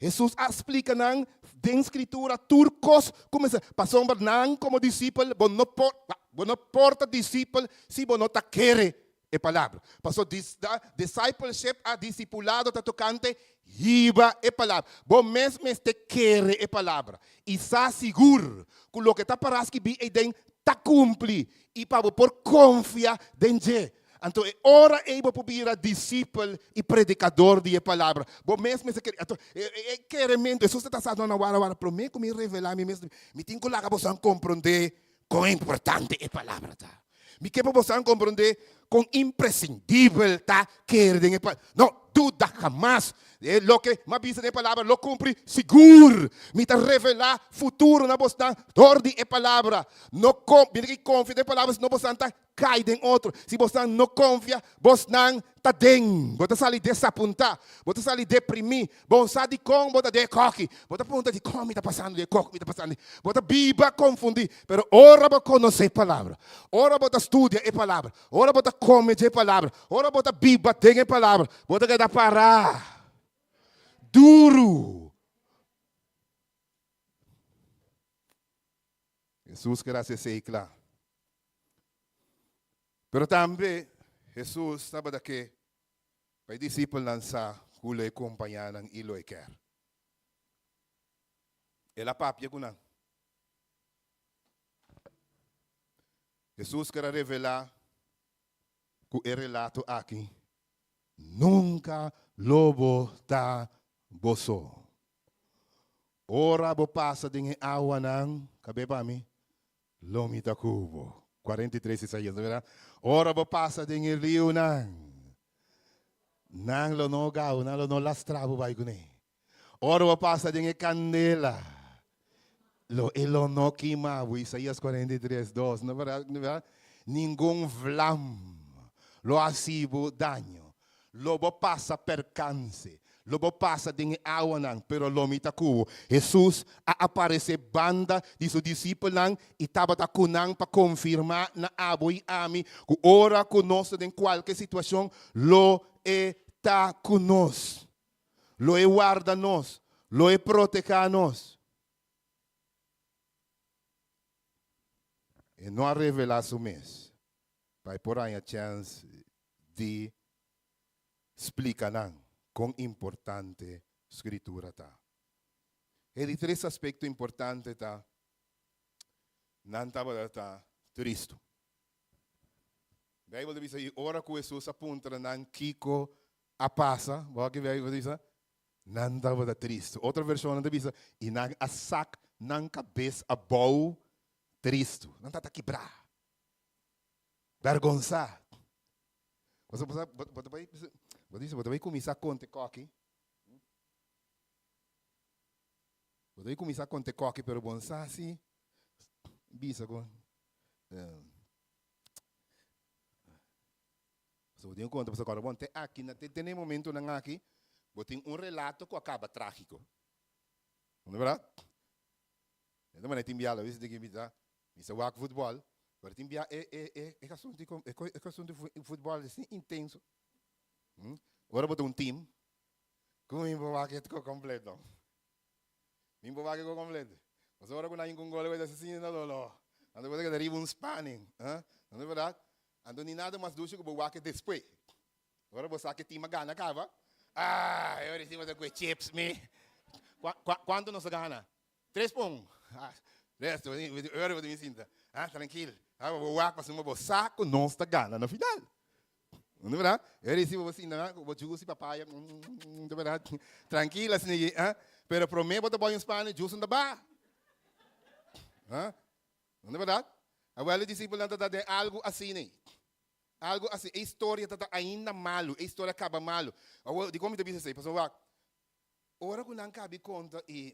Hesus a splika nan den Skritura tur kos ku mester, pasobra nan komo disipel bo no por, bo no por ta disipel si bo no ta kere e palabra. Pasobra dis, da, discipleship a disipulado ta tokante hiba e palabra. Bo mes mester kere e palabra i sa sigur ku loke ta pará skibí eiden ta kumpli i pa bo por konfia den dje. Anto e ora ei bo por bira disipel i predikador di e palabra. Bo mes mester kere. Anto e kerementu, Hesus ta sa, No, no, wara, wara, promé ku mi revelá mi mes, mi tin ku laga bosonan komprondé kon importante e palabra ta. Mi ke pa bosonan komprondé kon impresindibel ta kere den e palabra. No duda hamas, e loke mi a bisa den e palabra lo kumpli sigur. Mi ta revelá futuro na bosnan dor di e palabra. No mi ta konfia den e palabra, sino bosnan ta Kai den otro. Si bosnan no konfia, bosnan ta den. Bo ta sali desapuntá. Bo ta sali deprimí. Bo sa dikon bo ta den e kòki. Bo ta puntra dikon mi ta pasando den e kòki mi ta pasando. Bo ta biba konfundí. Pero ora bo konosé e Palabra, ora bo ta studia e Palabra, ora bo ta kome dje Palabra, ora bo ta biba den e Palabra, bo ta keda pará duru. Hesus ker hasi esei kla. Pero tambe Hesus tabata ke pa e disipelnan sa ku lo e kompañá nan i lo e kèr. El a papia ku nan. Hesus ker a revelá ku e relato aki nunka lo bo ta bo so. Ora bo pasa den e awanan, kab'é pa mi, lo mi ta ku bo. 43 Isaías, no berdad? Ora bo pasa den e riunan, nan lo no gau, nan lo no lastra bo bai kuné. Ora bo pasa den e kandela, lo e lo no kima bo. Isaías 43, 2, no berdad? No berdad? Ningun vlam lo hasi bo daño. Lo bo pasa perkanse, lo bo pasa den e awanan, pero lo mi ta ku bo. Hesus a aparesé banda di su disipelnan i tabata ku nan pa konfirmá na abo i ami ku ora ku nos ta den kualke situashon, lo e ta ku nos. Lo e warda nos, lo e protehá nos. E no a revelá su mes pa e por haña chèns di splika nan kon importante Skritura ta. E di tres aspekto importante ta, nan tabata ta tristu. Beibel ta bisa, i ora ku Hesus a puntra nan kiko a pasa, bo aki Beibel ta bisa, nan tabata tristu. Otro vershonnan ta bisa, i nan a sak nan kabes abou tristu. Nan tabata kibrá. Bergonsá. Bo sa, bo, bo ta bai, bo dice, bo ta bai kuminsá konta e kòki. Bo ta bai kuminsá konta e kòki, pero bo no sa si bisa ku So bo tin ku konta, pasobra kòrda bon, te aki, na te te na e momentunan aki, bo tin un relato ku a kaba trágiko. No bèrdat? E ta manera tin biaha, lo tin ke Mi sa wak futbòl, pero tin bia e e e e asuntu di e e asuntu di futbòl asina intenso. Ora bo ta un team, ku mi por wak e kompleto. Mi por wak e kompleto. Pasobra ora ku nan hinka un gol bo ta asina na doló. Anto bo ta keda riba un spanning, no ta bèrdat? Anto ni nada mas dushi ku bo wak e despues. Ora bo sa ku e team a gana kaba, ah, e ora si bo ta kue chips mi. Kuantu nos a gana? Tres pon. Resto, ora bo ta bin sinta. Ah, trankil. Ah, bo wak pasobra bo sa ku nos ta gana na final. No ta berdad? E ora si bo sinta ku bo juice i papaya, no ta berdad? Trankil asina aki, ah. Pero prome bo ta boi un spano, juice no ta baha. Ah, no ta berdad? Awel e disipelnan ta ta den algu asina ei. Algu asina. E historia ta ta ainda malu. E historia kaba malu. Awor, dikon mi ta bisa esei? Pasobra wak, Ora ku nan kabi konta i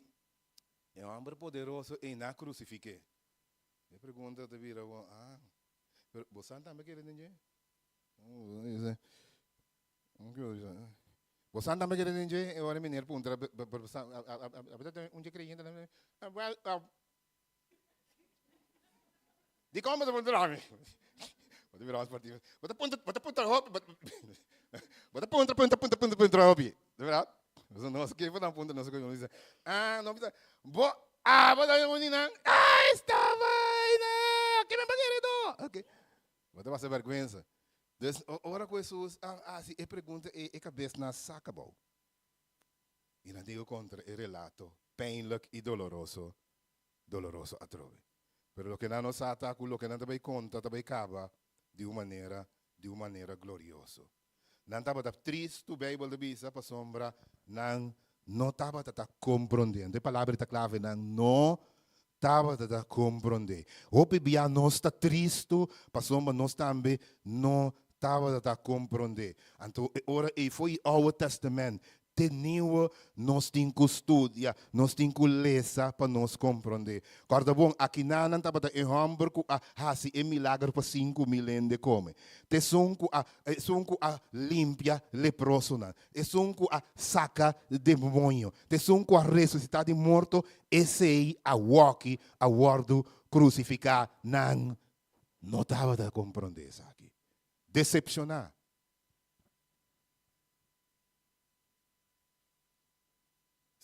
e hòmber poderoso ei nan a krusifik'é. E pregunta ta bira bo, ah, pero bo san tambe kere den dje? Bo san tambe kere den dje? E ora e meneer puntra, abo ta un dje kreyente tambe? Wèl, Dikon bo ta puntra mi? Bo ta bira sportivo. Bo ta puntra, bo ta puntra hopi. Bo ta puntra, puntra, puntra, puntra, puntra hopi. De verdad? Nos nos ke nan puntra nos ke dice, ah, no bisa, bo, ah, bo ta uni nan. Ah, esta vaina. Ke me bagere do? Okay. Bo ta pasa vergüenza. Dus ora ku Jesus a hasi e pregunta ei, e kabes nan saka abou. I nan digo kontra e relato pijnlijk i doloroso doloroso atrobe. Pero loke nan no sa ta ku loke nan ta bai konta ta bai kaba di un manera di un manera glorioso. Nan tabata tristu, Beibel ta bisa, pasobra nan no tabata ta komprondé. Anto e palabra ei ta klave, nan no tabata ta komprondé. Hopi bia nos ta tristu pasobra nos tambe no tabata ta komprondé. Anto e ora ei fo'i Oude Testament Te nieuwe nos tin ku studia, nos tin ku lesa pa nos komprondé. Kòrda bon, akinanan tabata e hòmber ku a hasi e milager pa 5000 hende kome. T'esun ku a esun ku a limpia leprosonan, esun ku a saka demoño, t'esun ku a resusitá di morto, esei awoki a wòrdu krusifiká. Nan no tabata komprondé esaki. Desepshoná.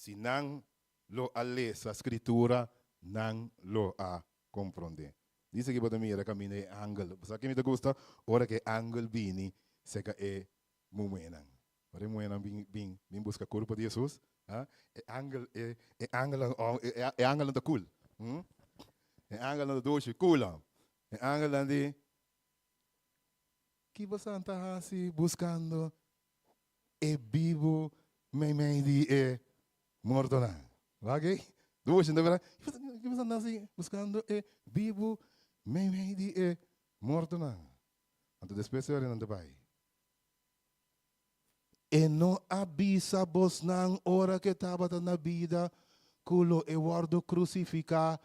Si nan lo a lesa Scritura, nan lo a comprende. Dice ki bo ta mira caminda e angel. Bo sa ki mi ta gusta? Ora cu e angel bini cerca e muhernan. Ora e muhernan bin, bin, bin busca curpo di Jesus, ah, e angel, e, e angelnan, oh, e, e angelnan ta cool. Hm? E angelnan ta dushi, cool. E angelnan di, Ki bosan ta hasi buskando e bibu meimei di e mortonan? Wak ei? Dushi, no bira, ki bo anda hasi buskando e bibu meimei di e mortonan? Anto despues e ora nan ta bai. E no a bisa bosnan ora ku e tabata na bida ku lo e wòrdu krusifiká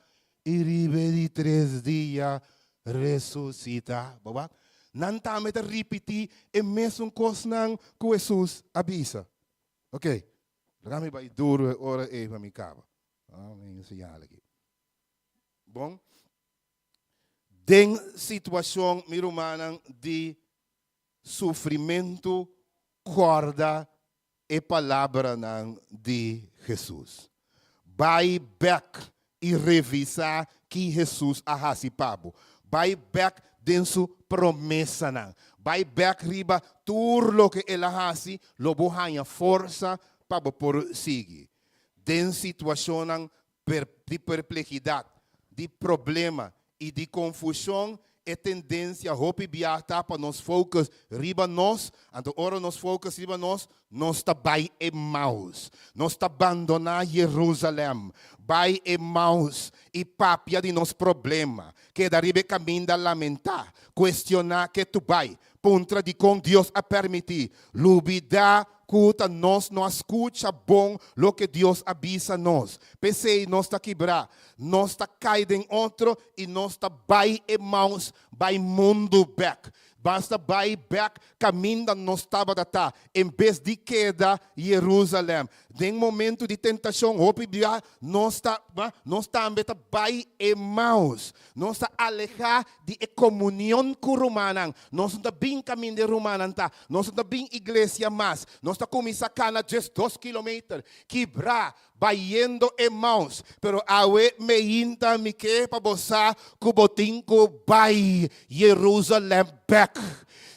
i riba e di tres dia resusitá? Bo wak? Nan tambe ta ripití e mesun kosnan ku Hesus a bisa. Oke, laga mi bai duru e ora ei pa mi kaba. Mi a señal aki. Bon, den situashon, mi rumannan, di sufrimentu, kòrda e palabranan di Hesus. Bai bèk i revisá ki Hesus a hasi pa bo. Bai bèk den su promesanan. Bai bèk riba tur loke el a hasi, lo bo haña forsa pa bo por sigui. Den situashonnan di perplehidat, di problema i di konfushon, e tendensia hopi bia ta pa nos focus riba nos, anto ora nos focus riba nos, nos ta bai Emmaus. Nos ta bandoná Jerusalèm, bai Emmaus i papia di nos problema, keda riba e kaminda lamentá, kuestioná ke tu bai, puntra dikon Dios a permití, lubidá ku ta nos no a skucha bon loke Dios a bisa nos. P'esei nos ta kibrá, nos ta kai den otro i nos ta bai Emaus, bai mundu bèk. Basta bai bèk kaminda nos tabata ta, en bes di keda Jerusalèm. Den momentu di tentashon hopi bia nos ta, nos tambe ta bai Emaus. Nos ta alehá di e komunion ku rumannan. Nos no ta bin kaminda e rumannan ta. Nos no ta bin iglesia mas. Nos ta kuminsá kana 12 kilometer, kibrá, bayendo Emaus. Pero awe meinta mi ke pa bo sa ku bo tin ku bai Jerusalèm bèk.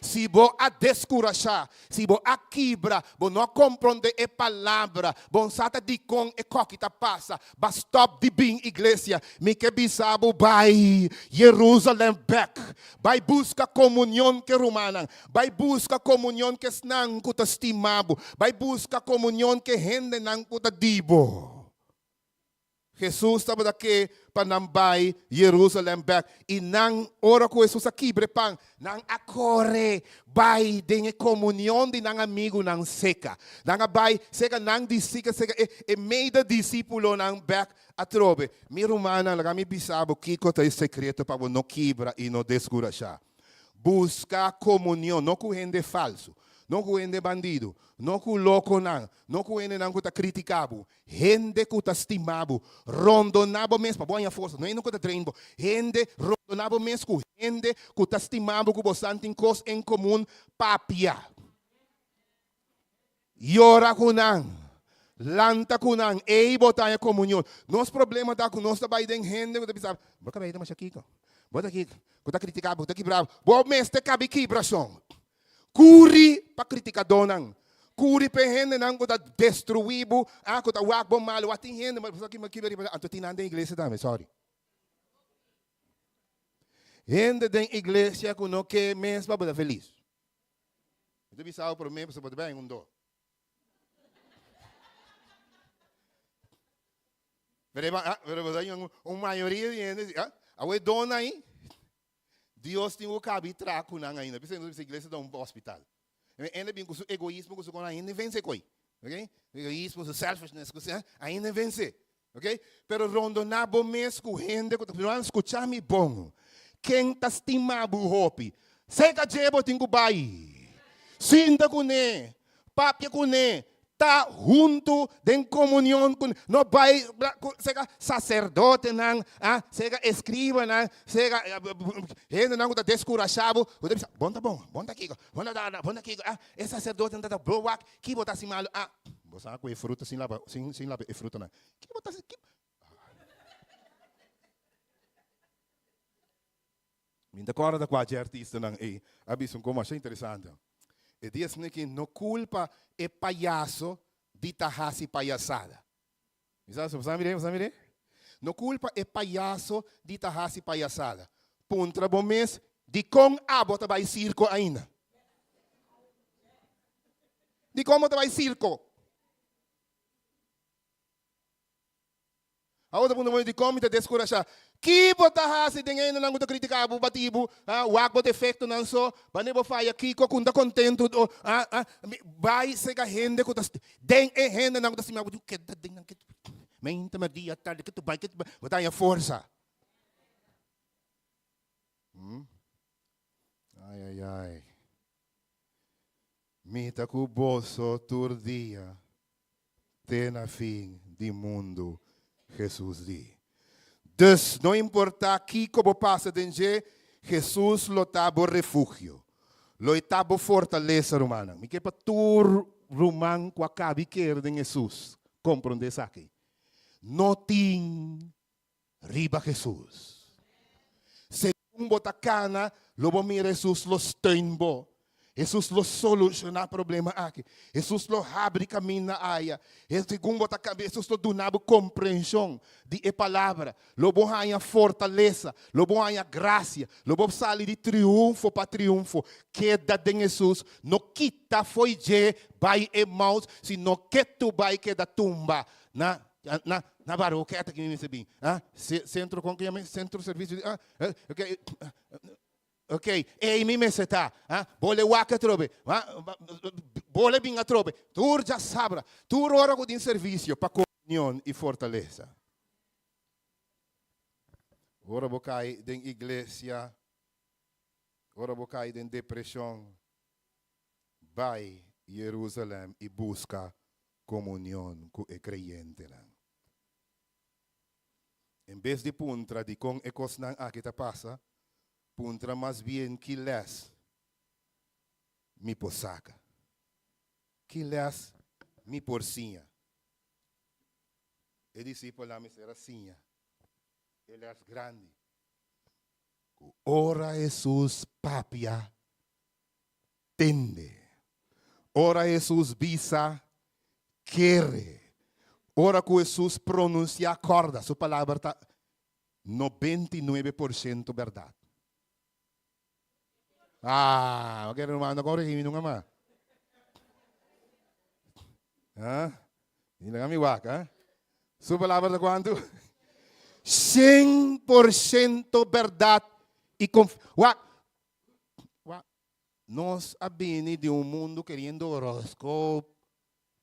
Si bo a deskurashá, si bo a kibra, bo no a komprondé e palabra, bo no sa ta dikon e kòki ta pasa, ba stòp di bin iglesia, mi ke bisa bo bai Jerusalèm bèk. Bai buska komunion ku e rumannan. Bai buska komunion ku esnan ku ta stima bo. Bai buska komunion ku e hendenan ku ta di bo. Hesus tabata ke pa nan bai Jerusalèm bèk, i nan, ora ku Hesus a kibra e pan, nan a kore bai den e komunion di nan amigunan seka. Nan a bai seka nan disika seka e e meida disípulonan bèk atrobe. Mi rumannan, laga mi bisa bo kiko ta e sekreto pa bo no kibra i no deskurashá. Buska komunion, no ku hende falsu, no ku hende bandidu, no ku lokonan, no ku hendenan ku ta kritiká bo, hende ku ta stima bo. Rondoná bo mes pa bo haña forsa, no hende ku ta drain bo. Hende, rondoná bo mes ku hende ku ta stima bo, ku bosan tin kos en komun, papia. Yora ku nan, lanta ku nan, ei bo ta haña komunion. Nos problema ta ku nos ta bai den hende ku ta bisa, Bo kabei ta masha kiko, bo ta kiko, ku ta kritiká bo, ku ta kibra bo. Bo mester kabi kibrashon. Kuri pa kritikadónan, kuri pa e hendenan ku ta destruí bo, ah, ku ta wak bo malu. Wak tin hende, bo sa kibra riba, anto tin nan den iglesia tambe, sorry. Hende den iglesia ku no ke mes pa bo ta felis. Mi ta bisa bo promé pasobra bo ta bai un do. Pero ah, pero bo un, un mayoria di hende, ah, awe dona ahí. Dios tin ku kabi tra ku nan ainda. Bisa bisa iglesia ta un hospital. Ende bin ku su egoismo ku su kon ainda vence koi. Okay? Egoismo, su selfishness, ku su, ainda vence. Okay? Pero rondoná bo mes ku hende ku ta Juan, skucha mi bon. Ken ta stima bo hopi? Seka dje bo tin ku bai. Sinta kuné, papia kuné, ta huntu den komunion kuné. No bai seka saserdotenan, ah, seka eskribanan, seka hendenan ku ta deskurashá bo, ku ta bisa, Bon ta bon, bon ta kiko, bon ta bon ta kiko, ah, e saserdotenan ta ta blo wak, ki bo ta hasi malu, ah. Bo sa ku e fruta sin laba, sin, sin laba e frutanan. Ki bo ta hasi? Ki. Mi ta kòrda kua dje artistanan ei a bisa un kos masha interesante. E di esnan ki no kulpa e payaso di ta hasi payasada. Mi sa, bo sa mir'é? Bo sa mir'é? No kulpa e payaso di ta hasi payasada. Puntra bo mes, dikon abo ta bai sirko ainda? Dikon bo ta bai sirko? Awor ta puntra bo dikon mi ta deskurashá. Ki bo ta hasi den e hendenan ku ta kritiká bo, bati bo, ah, wak bo defektonan so, wanneer bo faya kiko ku no ta kontentu, ah, ah, bai sega hende ku ta den e hendenan ku ta stima bo, keda den nan, meinta, merdia, tardi, ketu bai, ketu bai, bo ta haña forsa. Hmm? Ai, ai, ai. Mi ta ku boso tur dia te na fin di mundu, Hesus di. Dus, no importá kiko bo pasa den dje, Hesus lo ta bo refugio. Lo e ta bo fortalesa, rumannan. Mi ke pa tur ruman ku a kabi kere den Hesus komprondé esaki. No tin riba Hesus. Segun bo ta kana, lo bo mira Hesus lo steun bo. Hesus lo solushoná problema aki. Hesus lo habri kaminda aya. Segun bo ta kana, Hesus lo duna bo komprenshon di e palabra. Lo bo haña fortalesa, lo bo haña grasia, lo bo sali di triunfo pa triunfo. Keda den Hesus, no kita fo'i dje bai Emaus, sino ketu bai keda tumba na Na na Baroqueta ki mi mester bin. Ah, centro kon ke yama? Centro servicio di ah, okay. Okay, ei mi mester ta. Ah, bole wak atrobe. Ah, bole bin atrobe. Tur dja sabra. Tur ora ku tin servicio pa komunion i fortalesa. Ora bo kai den iglesia, ora bo kai den depresion, bai Jerusalem i buska komunion ku e kreyentenan. En bes di puntra dikon e kosnan aki ta pasa, puntra mas bien ki lès mi por saka? Ki lès mi por siña? E disipelnan mester a siña e lès grandi ku ora Hesus papia tende. Ora Hesus bisa, kere. Ora ku Hesus pronunsiá, kòrda, su palabra ta 99% bèrdat. Ah, bo kere ruman no korigí mi nunka mas. Ah, mi laga mi wak, ah. Su palabra ta kuantu? 100% bèrdat i konf. Wak, Wak, nos a bini di un mundu keriendo horoscoop,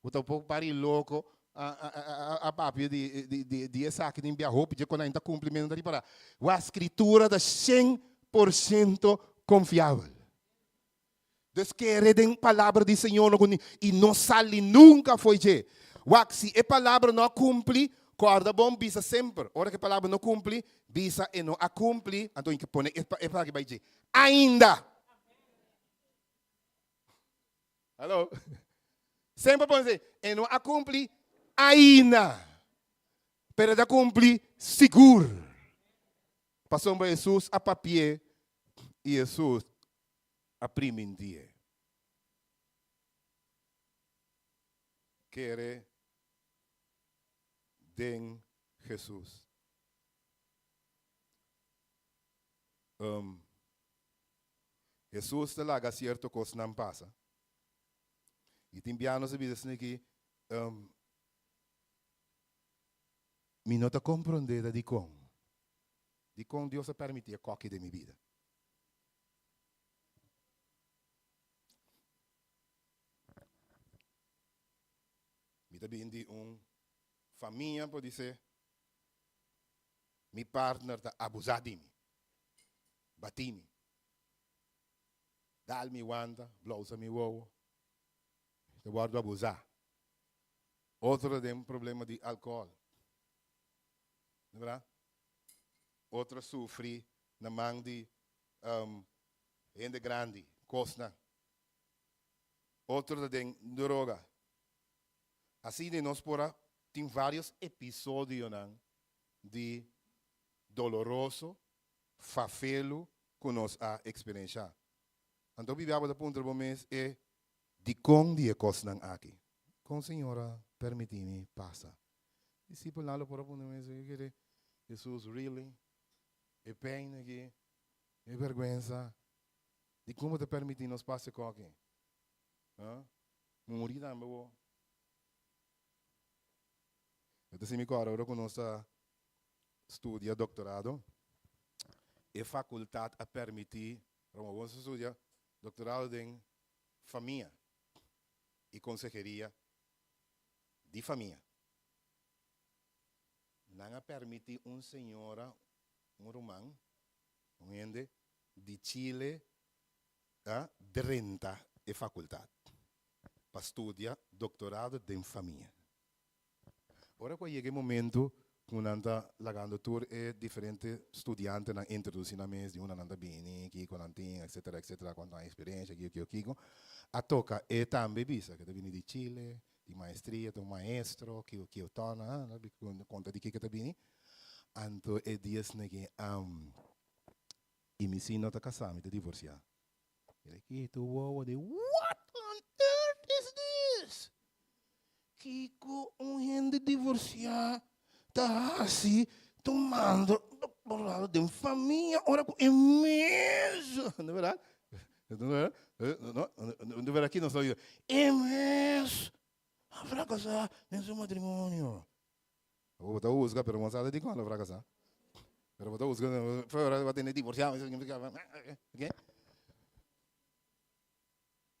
ku ta un poko pari loko, a papia di esaki tin bia hopi dje kon nan ta kumpli mi no ta ripará. Wak, Skritura ta 100% konfiabel. Dus kere den palabra di Señor no ku i no sali nunka fo'i dje. Wak, si e palabra no a kumpli, kòrda bon bisa semper, ora ku e palabra no kumpli, bisa e no a kumpli, anto ke pone e palabra bai dje. Ainda. Hallo. Semper pone así, e no a kumpli ainda, pero e ta kumpli sigur. Pasobra Hesus a papi'é i Hesus a primintié. Kere den Hesus. Um, Hesus ta laga sierto kosnan pasa. I tin bia nos a bisa asina ki, um, mi no ta komprondé ta dikon. Dikon Dios a permití e koki den mi bida. Mi ta bin di un famia podisé mi partner ta abusá di mi, batí mi, dal mi wanta, blousa mi wowo, mi ta wòrdu abusá. Otro ta den problema di alkohòl, no berdad? Otro a sufri na man di hende grandi, kosnan. Otro ta den droga. Asina nos por a tin varios episodionan di doloroso, fafelu ku nos a eksperenshá. Anto Biblia bo ta puntra bo mes e dikon di e kosnan aki. Kon Señor a permití mi pasa? Disipelnan lo por a puntra mes, Hesus, really? E pèn aki, e bèrgwensa, dikon bo ta permití nos pasa e kos aki? Ha? Muri tambe bo. Yo ta sinti mi kòrda ora ku nos ta. studia doktorado, e fakultat a permití, Roma bo studia doktorado den famia i konseheria di famia. Nan a permití un señora, un ruman, un hende di Chile a drenta e fakultat pa studia doktorado den famia. Ora ku a yega e momentu ku nan ta lagando tur e diferente studiantenan introdusí nan mes, di unda nan ta bini, kiko nan tin, etsetera, etsetera, kuantu nan eksperensia, kiko, kiko, kiko, a toka e tambe bisa ku e ta bini di Chile, di maestria, ta un maestro, kiko, kiko, tòna, konta di kiko e ta bini. Anto e di esneki, I mi si no ta kasá, mi ta divorsiá. El a kita wowo di, What on earth is this? Kiko un hende divorsiá ta hasi tumando doktorado den famia ora ku e mes, no berdad? No berdad ki nos ta bisa? E mes a frakasá den su matrimonio. Bo ta husga, pero bo no sa dikon el a frakasá. Pero bo ta husga, ora bo tene divorsiá, oke?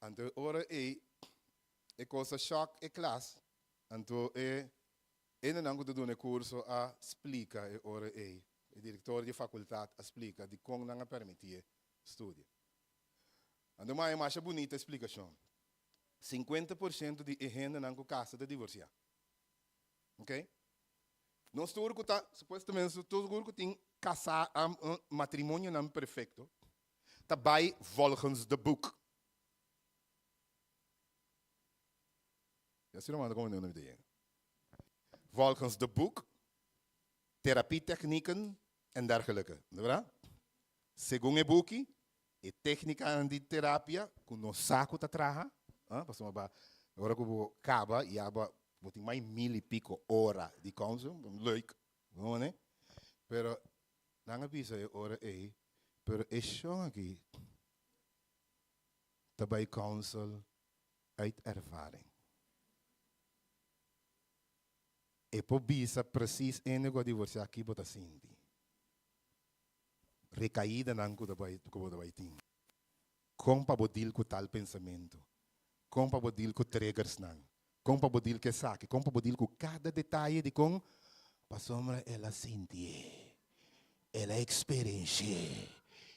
Anto ora ei e kos a shòk e klas, anto e hendenan ku ta duna e kurso a splika e ora ei, e direktor di e fakultat a splika dikon nan a permití e studia. Anto maya masha bunita e splikashon. 50 por shento di e hendenan ku kasa ta divorsiá. Ok? Nos tur ku ta, supuestamente tur ku tin kasá, matrimonionan perfekto, ta bai volgens de boek. Ya si no manda como no me Volgens de boek, therapietechnieken en dergelijke. No Segun e buki, e téknika di terapia, ku nos sa ku ta traha, ah, pasobra ba, ora ku bo kaba, ya ba, bo tin mas mil i piko ora di counsel, leuk, no ne? Pero nan a bisa e ora ei, pero e shon aki ta bai counsel uit ervaring. E por bisa precies ene ku a divorsiá ki bo ta sinti. Rekaidanan ku ta bai ku bo ta bai tin. Kon pa bo deal ku tal pensamentu? Kon pa bo deal ku triggersnan? Kon pa bo deal ku esaki? Kon pa bo deal ku kada detaye di kon? Pasobra el a sintié, el a eksperensi'é,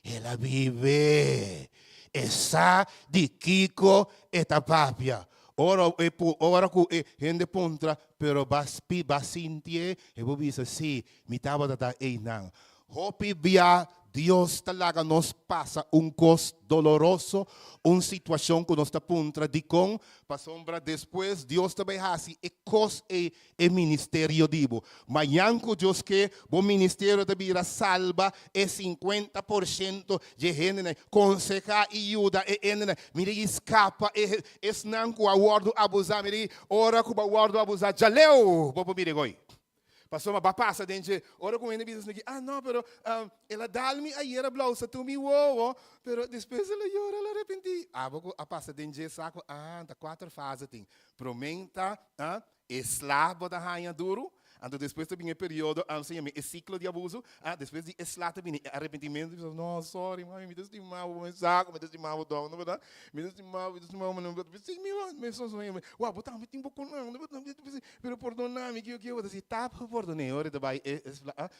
el a bib'é. E sa di kiko e ta papia. Ora e ora ku e hende puntra, pero b'a b'a sintié? E por bisa, sí, mi tabata ta einan. Hopi bia Dios ta laga nos pasa un kos doloroso, un situashon ku nos ta puntra dikon, pasobra despues Dios ta bai hasi e kos ei e ministerio di bo. Mañan ku Dios ke, bo ministerio ta bira salba e 50% dje hendenan, konsehá i yuda e hendenan. Mira i skapa e esnan ku a wòrdu abusá. Mira i ora ku bo a wòrdu abusá djaleu, bo por mira e goi. Pasobra ba pasa den dje ora ku hende bisa esaki, ah no, pero el a dal mi ayera blousa tur mi wowo, pero despues el a yora, el a arepentí. Abo ku a pasa den dje sa ku ah ta kuater fase tin. Promé ta ah e sla bo ta haña duru, anto despues ta bini e periodo, ah siña mi e siklo di abuso, ah despues di e sla ta bini e arepentimentu, bisa no sorry mami mi ta stima bo, mi sa ku mi ta stima bo dòkter, no mi ta stima bo, mi ta stima bo, mi wou bo tambe tin bo konan, Pero pordona mi, kiko kiko bo ta si tap pordon'é ora ta bai e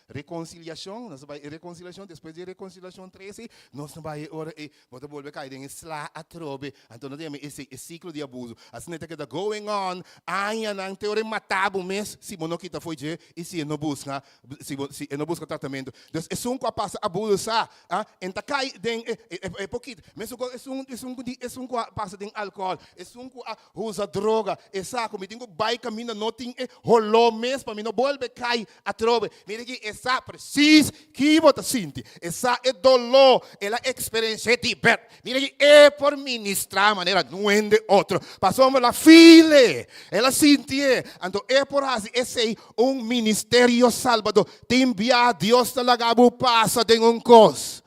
rekonsiliashon, nos ta bai e rekonsiliashon, despues di e rekonsiliashon trese, nos ta bai e ora ei bo ta bolbe kai den e sla atrobe, anto nos ta yama esei e siklo di abuso. Asina e ta keda going on añanan te ora e mata bo mes si bo no kita fo'i dje i si e no buska si bo si e no buska tratamentu. Dus esun ku a pasa abuso sa a en ta kai den e e pokito, mesun ku esun esun ku di esun ku a pasa den alkohòl, esun ku a Usa droga, e sa ku mi tin ku bai kaminda no tin e holó mes pa mi no bolbe kai atrobe. Mira aki, e sa presis ki bo ta sinti. E sa e doló, el a eksperensi'é di bèrt. Mira aki, e por ministrá manera no hende otro. Pasobra el a feel-e, el a sintié. Anto e por hasi esei un ministerio salbador. Tin bia Dios ta laga bo pasa den un kos.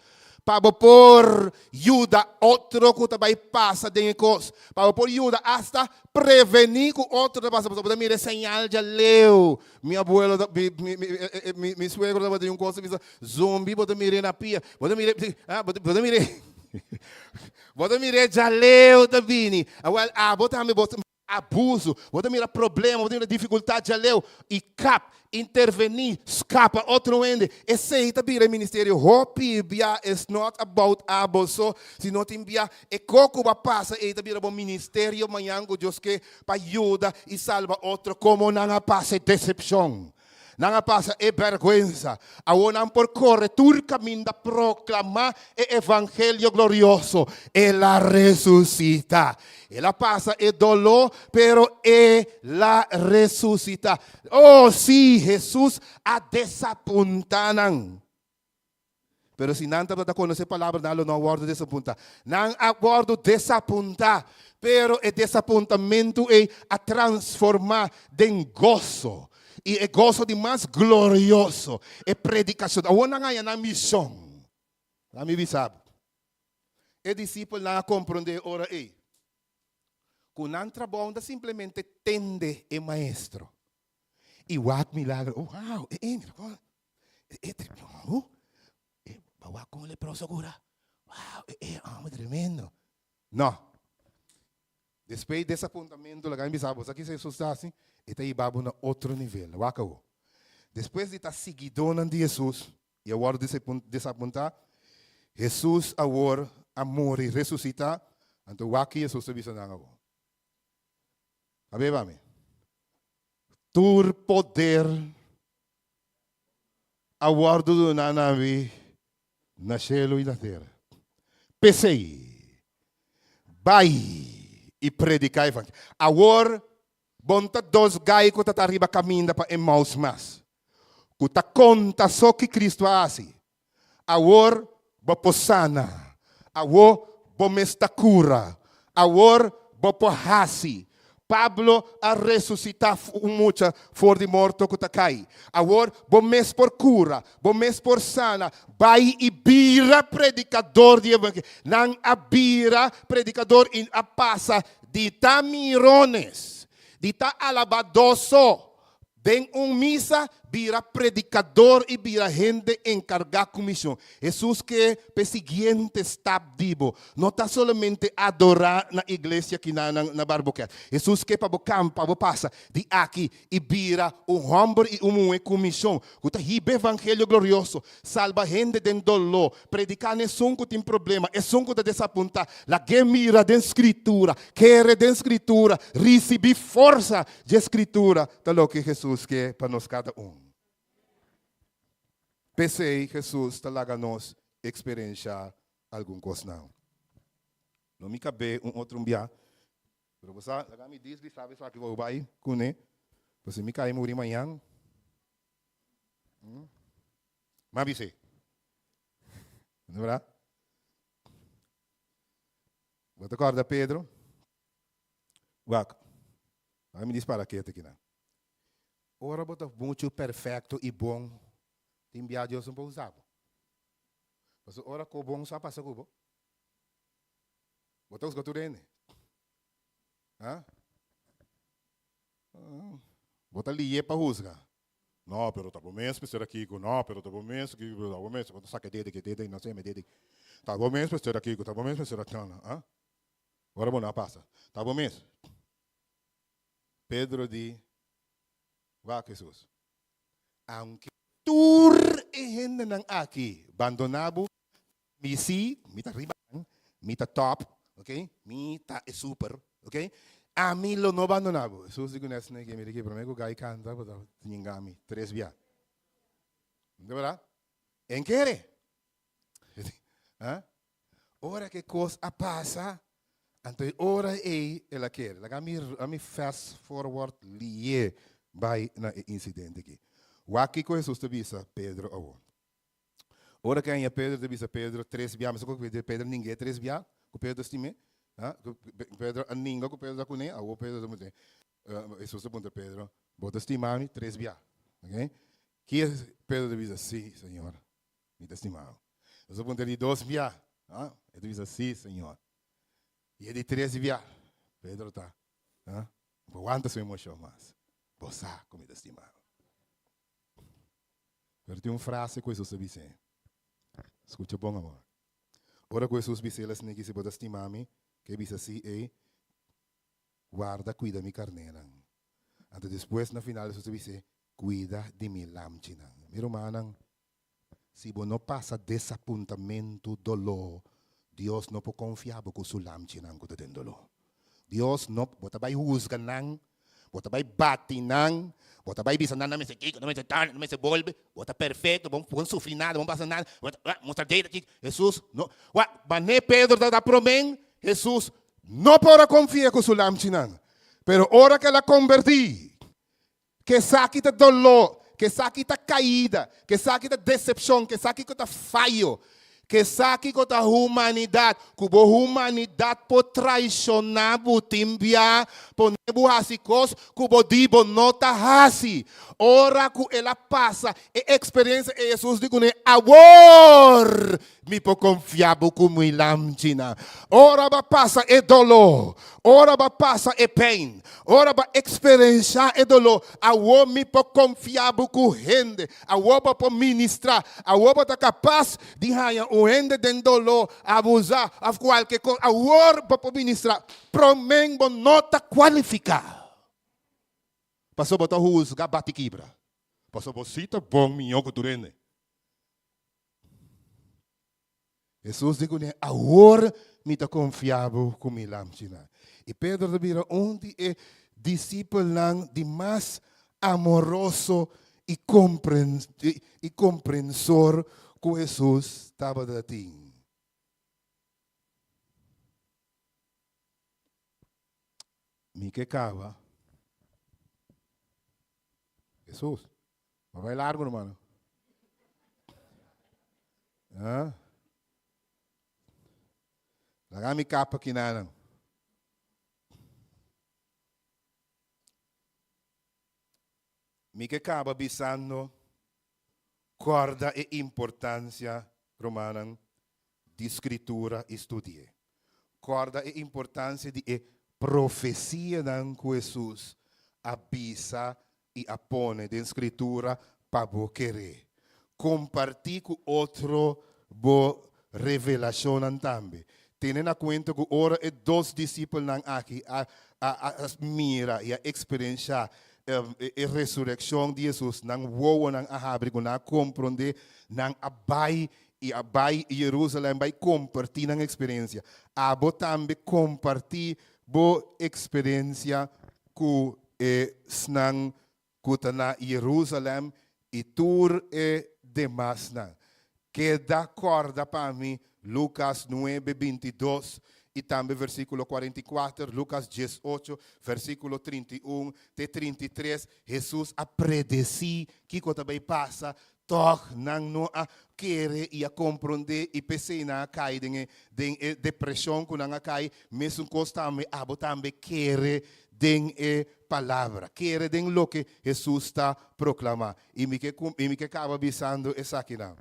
Pa bo por yuda otro ku ta bai pasa den e kos. Pa bo por yuda asta prevení ku otro ta pasa. Pasobra bo ta mira e señal dja leu. Mi abuelo ta, mi, mi, mi, mi suegro tabata di un kos ta bisa, zumbi bo ta mir'é na pia. Bo ta mir'é, ah, bo ta, bo ta mir'é, bo ta mir'é dja leu ta bini. Awèl abo tambe bo abuso, bo ta mira problema, bo ta mira dificultad djaleu y kap, interveni, scapa otro hende. Esey ta bira e ministerio. Hopi bia it's not about abo so, sino tin bia e ko cu bo a pasa ey ta bira bo ministerio mañan cu Dios ke pa yuda y salba otro como nan a pasa e decepcion. Nan a pasa e bèrgwensa. Awor nan por kore tur kaminda proklamá e evangelio glorioso. El a resusitá. El a pasa e doló, pero El a resusitá. Oh, sí, Hesus a desapuntá nan. Pero si nan tabata konosé palabra, nan lo no a wòrdu desapuntá. Nan a wòrdu desapuntá, pero e desapuntamentu ei a transformá den goso, i e goso di mas glorioso, e predikashon. Awor nan haña nan mishon. Laat mi bisa bo, e disipelnan a komprondé e ora ei ku nan trabou no ta simplemente tende e maestro i wak milagro. Oh, wow, e e mira kon e e oh, e ba wak kon leproso kura. Wow, e e homber tremendo. No. Despues di desapuntamentu laga mi bisa bo, sa kisa Hesus ta hasi? E ta hiba bo na otro nivel. Wak awo. Despues di ta siguidónan di Hesus i a wòrdu desapuntá, Hesus awor a muri, resusitá, anto wak ki Hesus ta bisa nan awo. A beba mi. Tur poder a wòrdu duná na mi na shelu i na tera. P'esei, bai i prediká e evangelio. Awor, bon ta dos gai ku ta ta riba kaminda pa Emaus mas, ku ta konta so ki Kristu a hasi. Awor bo por sana. Awor bo mes ta kura. Awor bo por hasi. Pablo a resusitá un mucha for di morto ku ta kai. Awor bo mes por kura, bo mes por sana. Bai i bira predikador di evangelio. Nan a bira predikador i a pasa di ta mirones, di ta alabadoso, Den un misa, bira predikador i bira hende enkargá ku mishon. Hesus ke pa e siguiente stap di bo no ta solamente adorá na iglesia kinanan na Barboket. Hesus ke pa bo kampa, bo pasa di aki i bira un hòmber i un muhé ku mishon, ku ta hiba e evangelio glorioso, salba hende den doló, prediká na esun ku tin problema, esun ku ta desapuntá, lag'é mira den Skritura, kere den Skritura, risibí forsa Dje Skritura ta loke Hesus ke pa nos kada un. P'esei Hesus ta laga nos eksperenshá algun kosnan. Lo mi kab'é un otro bia, pero bo sa, laga mi dis bisa bo esaki bo bai kuné, pasobra si mi kai muri mañan, m'a bis'é. No berdad? Bo ta kòrda Pedro? Wak, laga mi dispara ketu kinan. Ora bo ta muchu perfecto i bon, tin bia Dios no por usa bo. Pasobra ora ku bon sa pasa ku bo, bo ta husga tur hende. Ha? Bo ta liye pa husga. No, pero ta bo mes mester a kiko, no, pero ta bo mes, pero ta bo mes, bo ta saka e dede aki, e dede aki, no seme e dede aki. Ta bo mes mester a kiko, ta bo mes mester a tana, ha? Ora bo no a pasa. Ta bo mes. Pedro di, Wak, Hesus, aunke tur e hendenan aki bandoná bo, mi sí, mi ta riba nan, mi ta top, ok, mi ta e super, ok, ami lo no bandoná bo. Hesus di ku nesnan aki, Mira aki, promé ku gai kanta, bo ta yinga mi tres bia. No ta berdad? En kere. Ora ku e kos a pasa, anto e ora ei el a kere. Laga mi mi fast forward lié bai na e insidente aki. Wak kiko Hesus ta bisa Pedro awor. Ora ku a haña Pedro, ta bisa Pedro tres bia, mester ku Pedro ning'é tres bia, ku Pedro stim'é. Pedro a ninga ku Pedro ta kuné, awor Pedro ta puntra, Hesus ta puntra Pedro, Bo ta stima mi tres bia? Ki Pedro ta bisa, Sí, Señor. Mi ta stima bo. Nos a puntra di dos bia. Ah, e ta bisa, sí, Señor. I e di tres bia, Pedro ta, ah, no por wanta su emocion mas. Bo sa ku mi ta stima bo. Pero tin un frase ku Hesus a bis'é. Skucha bon, amor. Ora ku Hesus bis'é el a sniki, si bo ta stima mi, ke bisa sí ei, warda kuida mi karnénan. Anto despues na final Hesus a bis'é, kuida di mi lamchinan. Mi rumannan, Si bo no pasa desapuntamentu, doló, Dios no por konfia bo ku su lamchinan ku ta den doló. Dios no, bo ta bai husga nan, bo ta bai bati nan, bo ta bai bisa nan nan mester kiko, nan mester tal, nan mester bolbe, bo ta perfekto, bo no sufri nada, bo no pasa nada, bo ta mustra dede aki, Hesus no, wak, manera Pedro tabata promé, Hesus no por a konfia ku su lamchinan, pero ora ku el a kombertí, Ke esaki ta doló, ke esaki ta kaida, ke esaki ta desepshon, ke esaki ku ta fayo, ke esaki ku ta humanidat, ku bo humanidat por traishoná bo tin bia, pone bo hasi kos ku bo di bo no ta hasi. Ora ku el a pasa e eksperensia ei Hesus di kuné, Awor Mi por konfia bo ku mi lamchinan. Ora bo a pasa e doló, ora bo a pasa e pijn, ora bo a eksperenshá e doló, awor mi por konfia bo ku hende. Awor bo por ministrá. Awor bo ta kapas di haña un hende den doló, abusá òf kualke kos. Awor bo por ministrá. Promé bo no ta kualifiká. Pasobra bo ta husga bati kibra. Pasobra bo sí ta bon mihó ku tur hende. Hesus di kuné, Awor mi ta konfia bo ku mi lamchinan. I Pedro ta bira un di e disipelnan di mas amoroso i komprensor ku Hesus tabata tin. Mi ke kaba. Hesus. Ma bai largo hermano. Ah. Laga mi kapa kinanan. Mi ke kaba bisando korda e importancia, rumannan, di Scritura i studi'é. Kòrda e importansia di e profesianan ku Hesus a bisa i a pone den Skritura pa bo keré. Kompartí ku otro bo revelashonnan tambe. Tene na kuenta ku ora e dos disipelnan aki a a mira i a eksperenshá e resurekshon di Hesus, nan wowonan a habri ku nan a komprondé, nan a bai i a bai Jerusalem bai kompartí nan eksperensia. Abo tambe kompartí bo eksperensia ku esnan ku ta na Jerusalem i tur e demasnan. Keda kòrda pa mi Lukas nuebe, bintidos i tambe versíkulo 44, Lukas diesocho, versíkulo 31 te 33, Hesus a predesí kiko ta bai pasa Tòg nan no a kere i a komprondé i p'esei nan a kai den e den e depreshon ku nan a kai. Mesun kos tambe abo tambe kere den e palabra, kere den loke Hesus ta proklamá. I mi ke i mi ke kaba bisando esakinan.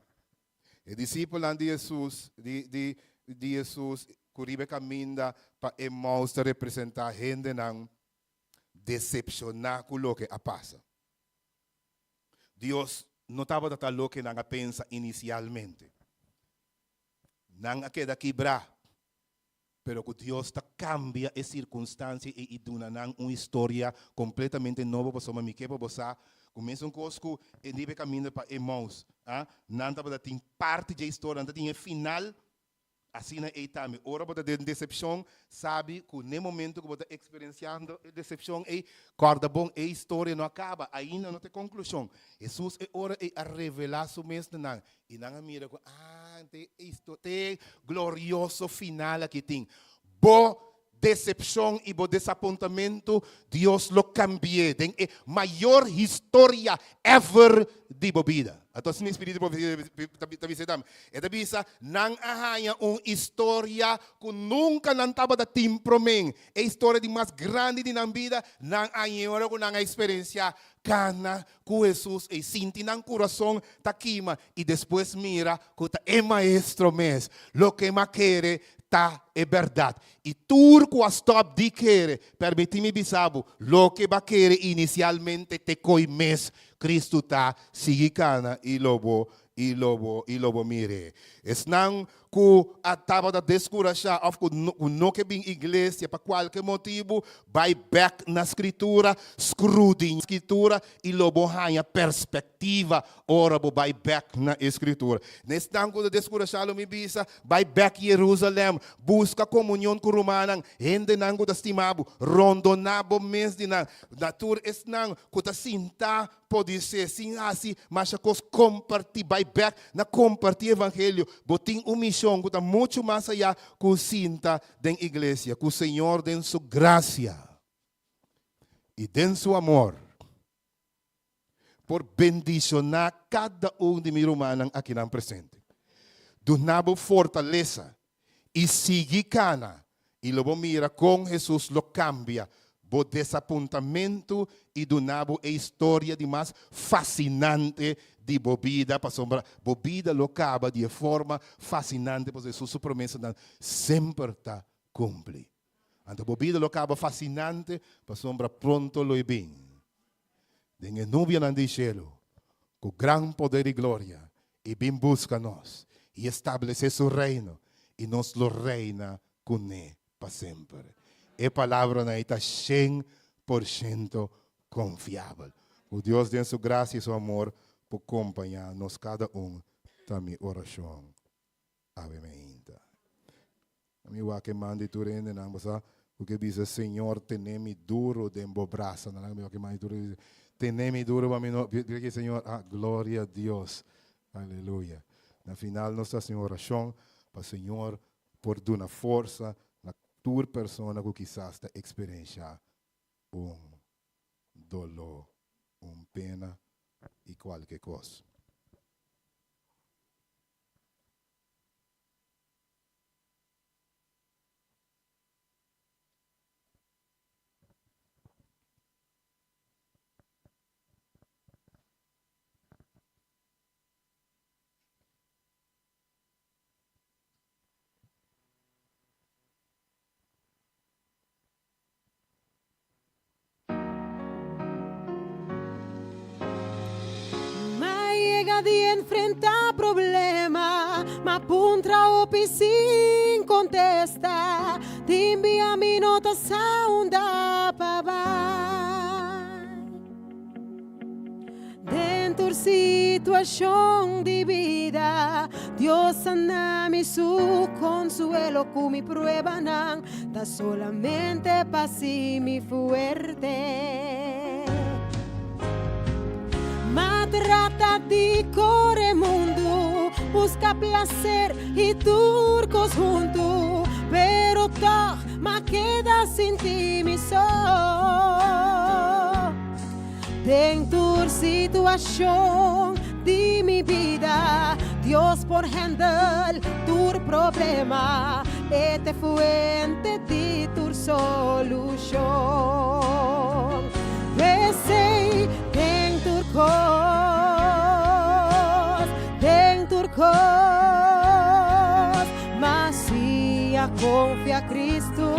E disipelnan di Hesus di di di Hesus ku riba e kaminda pa Emaus ta representá hendenan desepshoná ku loke a pasa. Dios no tabata ta loke nan a pensa inisialmente. Nan a keda kibrá, pero ku Dios ta kambia e sirkunstansia ei i duna nan un historia kompletamente nobo pasobra mi ke pa bo sa ku mesun kos ku e riba e kaminda pa Emaus, nan tabata tin parti dje historia, nan ta tin e final Asina ei tambe, ora bo ta den desepshon, sabi ku n'e momento ku bo ta eksperensiando e desepshon ei, kòrda bon, e historia no a kaba, ainda no ta e konklushon. Hesus e ora ei a revelá su mes na nan, i nan a mira ku, ah, te e te glorioso final aki tin. Bo desepshon i bo desapuntamentu, Dios lo kambi'é den e mayor historia ever di bo bida. Anto asina e spiritu di profesia ta bisa tambe. E ta bisa, Nan a haña un historia ku nunka nan tabata tin promé. E historia di mas grandi di nan bida, nan a haña ora ku nan a eksperensiá kana ku Hesus ei, sinti nan kurason ta kima i despues mira ku ta e Maestro mes. Loke m'a kere ta e bèrdat. I tur ku a stòp di kere, pèrmití mi bisa bo, loke b'a kere inisialmente te koi mes Kristu ta sigui kana i lo bo i lo bo i lo bo mir'é. Esnan ku a tabata deskurashá òf ku ku no ke bin iglesia pa kualke motibu, bai bèk na Skritura, skrudiñá Skritura i lo bo haña perspektiva ora bo bai bèk na e Skritura. Na esnan ku ta deskurashá lo mi bisa, bai bèk Yerusalèm, buska komunion ku rumannan, hendenan ku ta stima bo, rondoná bo mes di nan. Na tur esnan ku ta sintá podisé sin hasi masha kos kompartí, bai bèk na kompartí evangelio. Bo tin un mishon ku ta muchu mas ayá ku sinta den iglesia. Ku Señor den Su grasia i den Su amor por bendishoná kada un di mi rumannan akinan presente. Duna bo fortalesa i sigui kana i lo bo mira kon Hesus lo kambia bo desapuntamentu i duna bo e historia di mas fasinante di bo bida, pasobra bo bida lo kaba di e forma fasinante pasobra Hesus su promesanan semper ta kumpli. Anto bo bida lo kaba fasinante pasobra pronto lo e bin den e nubianan di shelu ku gran poder i gloria i bin buska nos i establesé su reino i nos lo reina kuné pa semper. E palabranan ei ta 100% konfiabel. Ku Dios den su grasia i su amor por kompañá nos kada un ta mi orashon. Awe meinta. Mi wak e man di tur hendenan, bo sa, ku ke bisa, Señor, tene mi duro den bo brasanan. Mi wak e man di tur hende, tene mi duro pa mi no, mira ki Señor, ah, gloria a Dios. Aleluya. Na final nos ta hasi un orashon pa Señor por duna forsa na tur persona ku kisas ta eksperenshá un doló, un pena i kualke kos. M'a yega di enfrentá problema, m'a puntra hopi sin kontesta, tin bia mi no ta sa unda pa bai. Den tur situashon di bida, Dios a na mi su konsuelo ku mi pruebanan ta solamente pa hasi mi fuerte. M'a trata di kore mundu, buska plaser i tur kos huntu, pero tòg m'a keda sinti mi so. Den tur situashon di mi bida, Dios por handle tur problema, E t'e fuente di tur solushon. P'esei den tur kos, den tur kos, m'a siña konfia Kristu,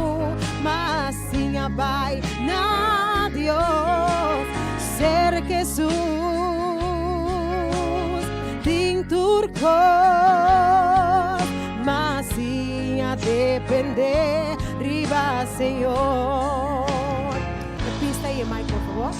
m'a Siña bai na Dios, ser Jesús tin tur kos, ma siña depende riba Señor. E pista ei e mic por favor.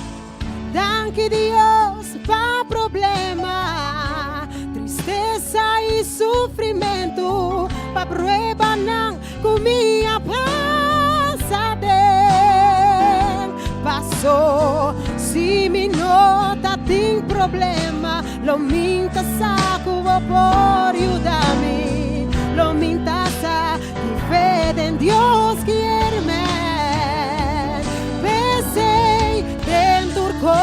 Danki Dios pa problema, tristesa i sufrimentu, pa pruebanan ku mi a pasa den. Paso si mi no ta tin problema, lo min ta sa ku bo por yuda mi, lo min ta sa Ki fe den Dios kier men. P'esei den tur kos,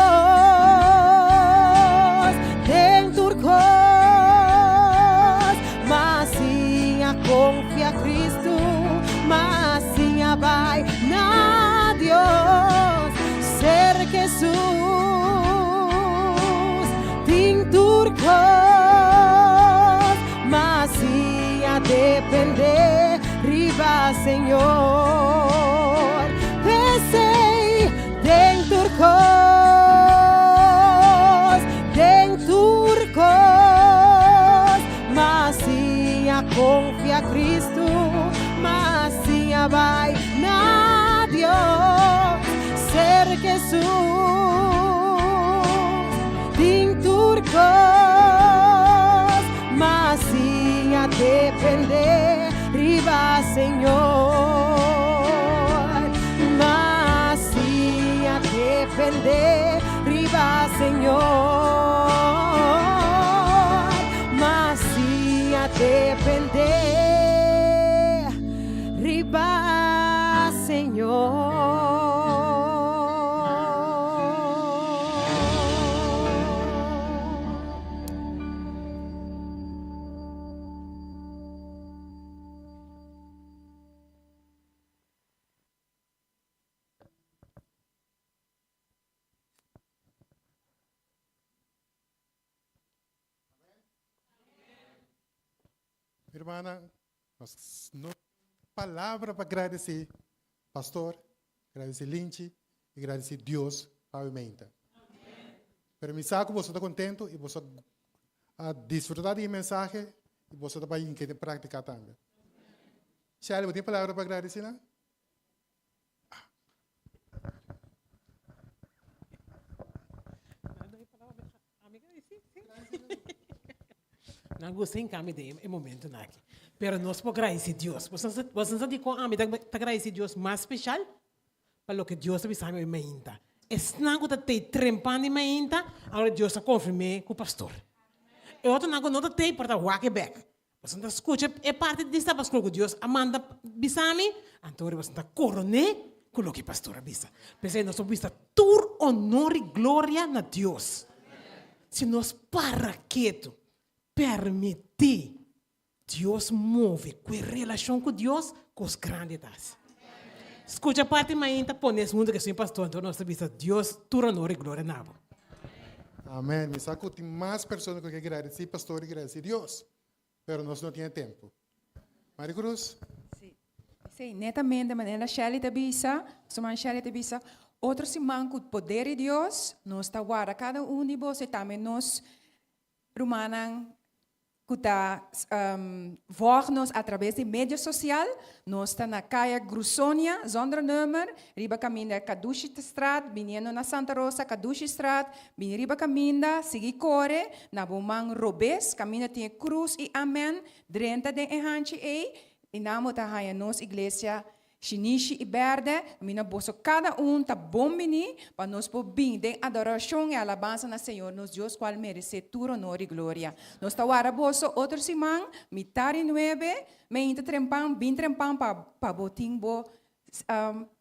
den tur kos. konfia Kristu, ma siña bai na Dios. Ser Hesus tin tur kos, ma siña dependé riba Señor. P'esei den tur kos, den tur kos, ma siña konfia Kristu, ma siña bai na Dios, ser Hesus tin tur kos, ma siña dependé riba Señor, ma siña dependé riba Señor, ma siña dependé riba Señor. Mi hermana, nos no palabra pa gradeci pastor, gradeci Linchi y gradeci Dios pa awe meinta. Pero mi sa cu boso ta contento y boso a disfruta di e mensahe y boso ta bay hinca den practica tambe. Shirley, bo tin palabra pa gradeci nan? Nan gusta hinca mi den e momentonan aki. Pero nos por gradeci Dios. Boso boso sa dikon ami ta ta gradeci Dios mas special? Pa loke Dios a bisa mi hoy mainta. Esnan ku ta tei trempan di mainta, awor Dios a konfirm'é ku pastor. E otronan ku no ta tei por ta wak e bek. Boso ta skucha e parti di Sabaschool ku Dios a manda bisa mi, anto ora boso ta koroné ku loke pastor a bisa. P'esei nos por bisa tur honor i gloria na Dios. Si nos para ketu, permití Dios move ku e relashon ku Dios, kos grandi ta hasi. Skucha parti mainta pone es huntu ku esun pastor, anto nos ta bisa Dios tur honor i gloria na bo. Amen. Mi sa ku tin mas persona ku ke gradisí pastor i gradisí Dios, pero nos no tin e tempu. Maricruz? Sí. Sí, netamente manera Shelly ta bisa, su man Shelly ta bisa, otro siman ku poder di Dios nos ta warda kada un di boso i tambe nos Rumannan ku ta vòg nos atraves di medio sosial, nos ta na Kaya Grusonia, zonder nummer, riba kaminda Kadushistraat, biniendo na Santa Rosa, Kadushistraat, bini riba kaminda, sigui kore, na bo man robes, kaminda tin e krus i amen, drenta den e hanchi ei, i nan bo ta haña nos iglesia Shinishi i bèrdè, mi na boso kada un ta bon biní pa nos por bin den adorashon i alabansa na Señor nos Dios kual meresé tur honor i gloria. Nos ta wara boso otro siman, mitar i nuebe, meinta trempan, bin trempan pa pa bo tin bo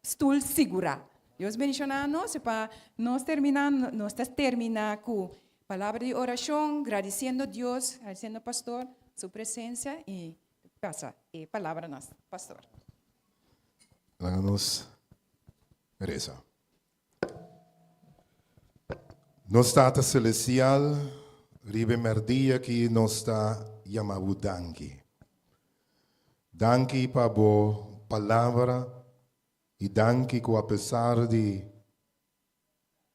stul sigurá. Dios bendishoná nos i pa nos terminá, nos ta terminá ku palabra di orashon, gradisiendo Dios, gradisiendo pastor su presensia i Pasa e palabra na pastor. Laga nos resa. Nos Tata Celestial, riba e merdia aki nos ta yama Bo danki. Danki pa Bo palabra i danki ku apesar di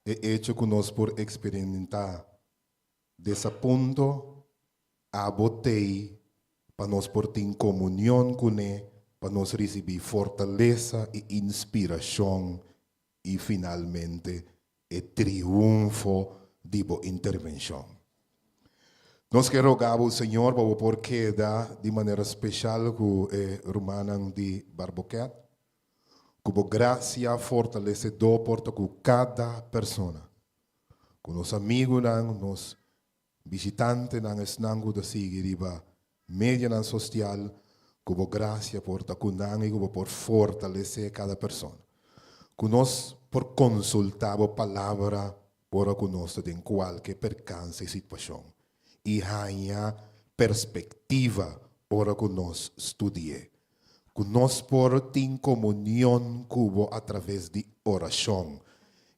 e echo ku nos por eksperimenta desapunto, Abo t'ei pa nos por tin komunion kuné, pa nos risibí fortalesa i inspirashon i finalmente e triunfo di bo intervenshon. Nos ke roga bo, Señor, pa bo por keda di manera speshal ku e rumannan di Barboket, ku bo grasia fortalesedó por ta ku kada persona, ku nos amigunan, nos Bishitantenan esnan ku ta sigui riba medianan sosial, ku bo grasia por ta ku nan i ku bo por fortalesé kada persona. Ku nos por konsultá bo palabra ora ku nos ta den kualke perkanse i situashon i haña perspektiva. ora ku nos studi'é. Ku nos por tin komunion ku bo atraves di orashon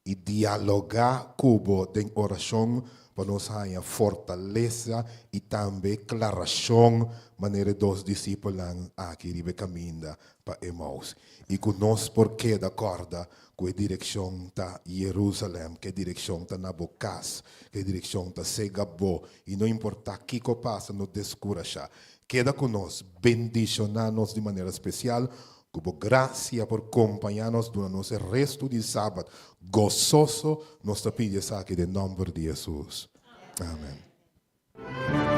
i dialogá ku bo den orashon pa nos haña fortalesa i tambe klarashon manera e dos disipelnan aki riba e kaminda pa Emaus. I ku nos por keda kòrda ku e direkshon ta Jerusalèm, ku e direkshon ta na bo kas, ku e direkshon ta sega bo, i no importá kiko pasa, no deskurashá. Keda ku nos, bendishoná nos di manera spesial, ku bo grasia por kompañá nos duna nos e restu di sabat gososo, nos ta pidi esaki den nòmber di Hesus. Amèn.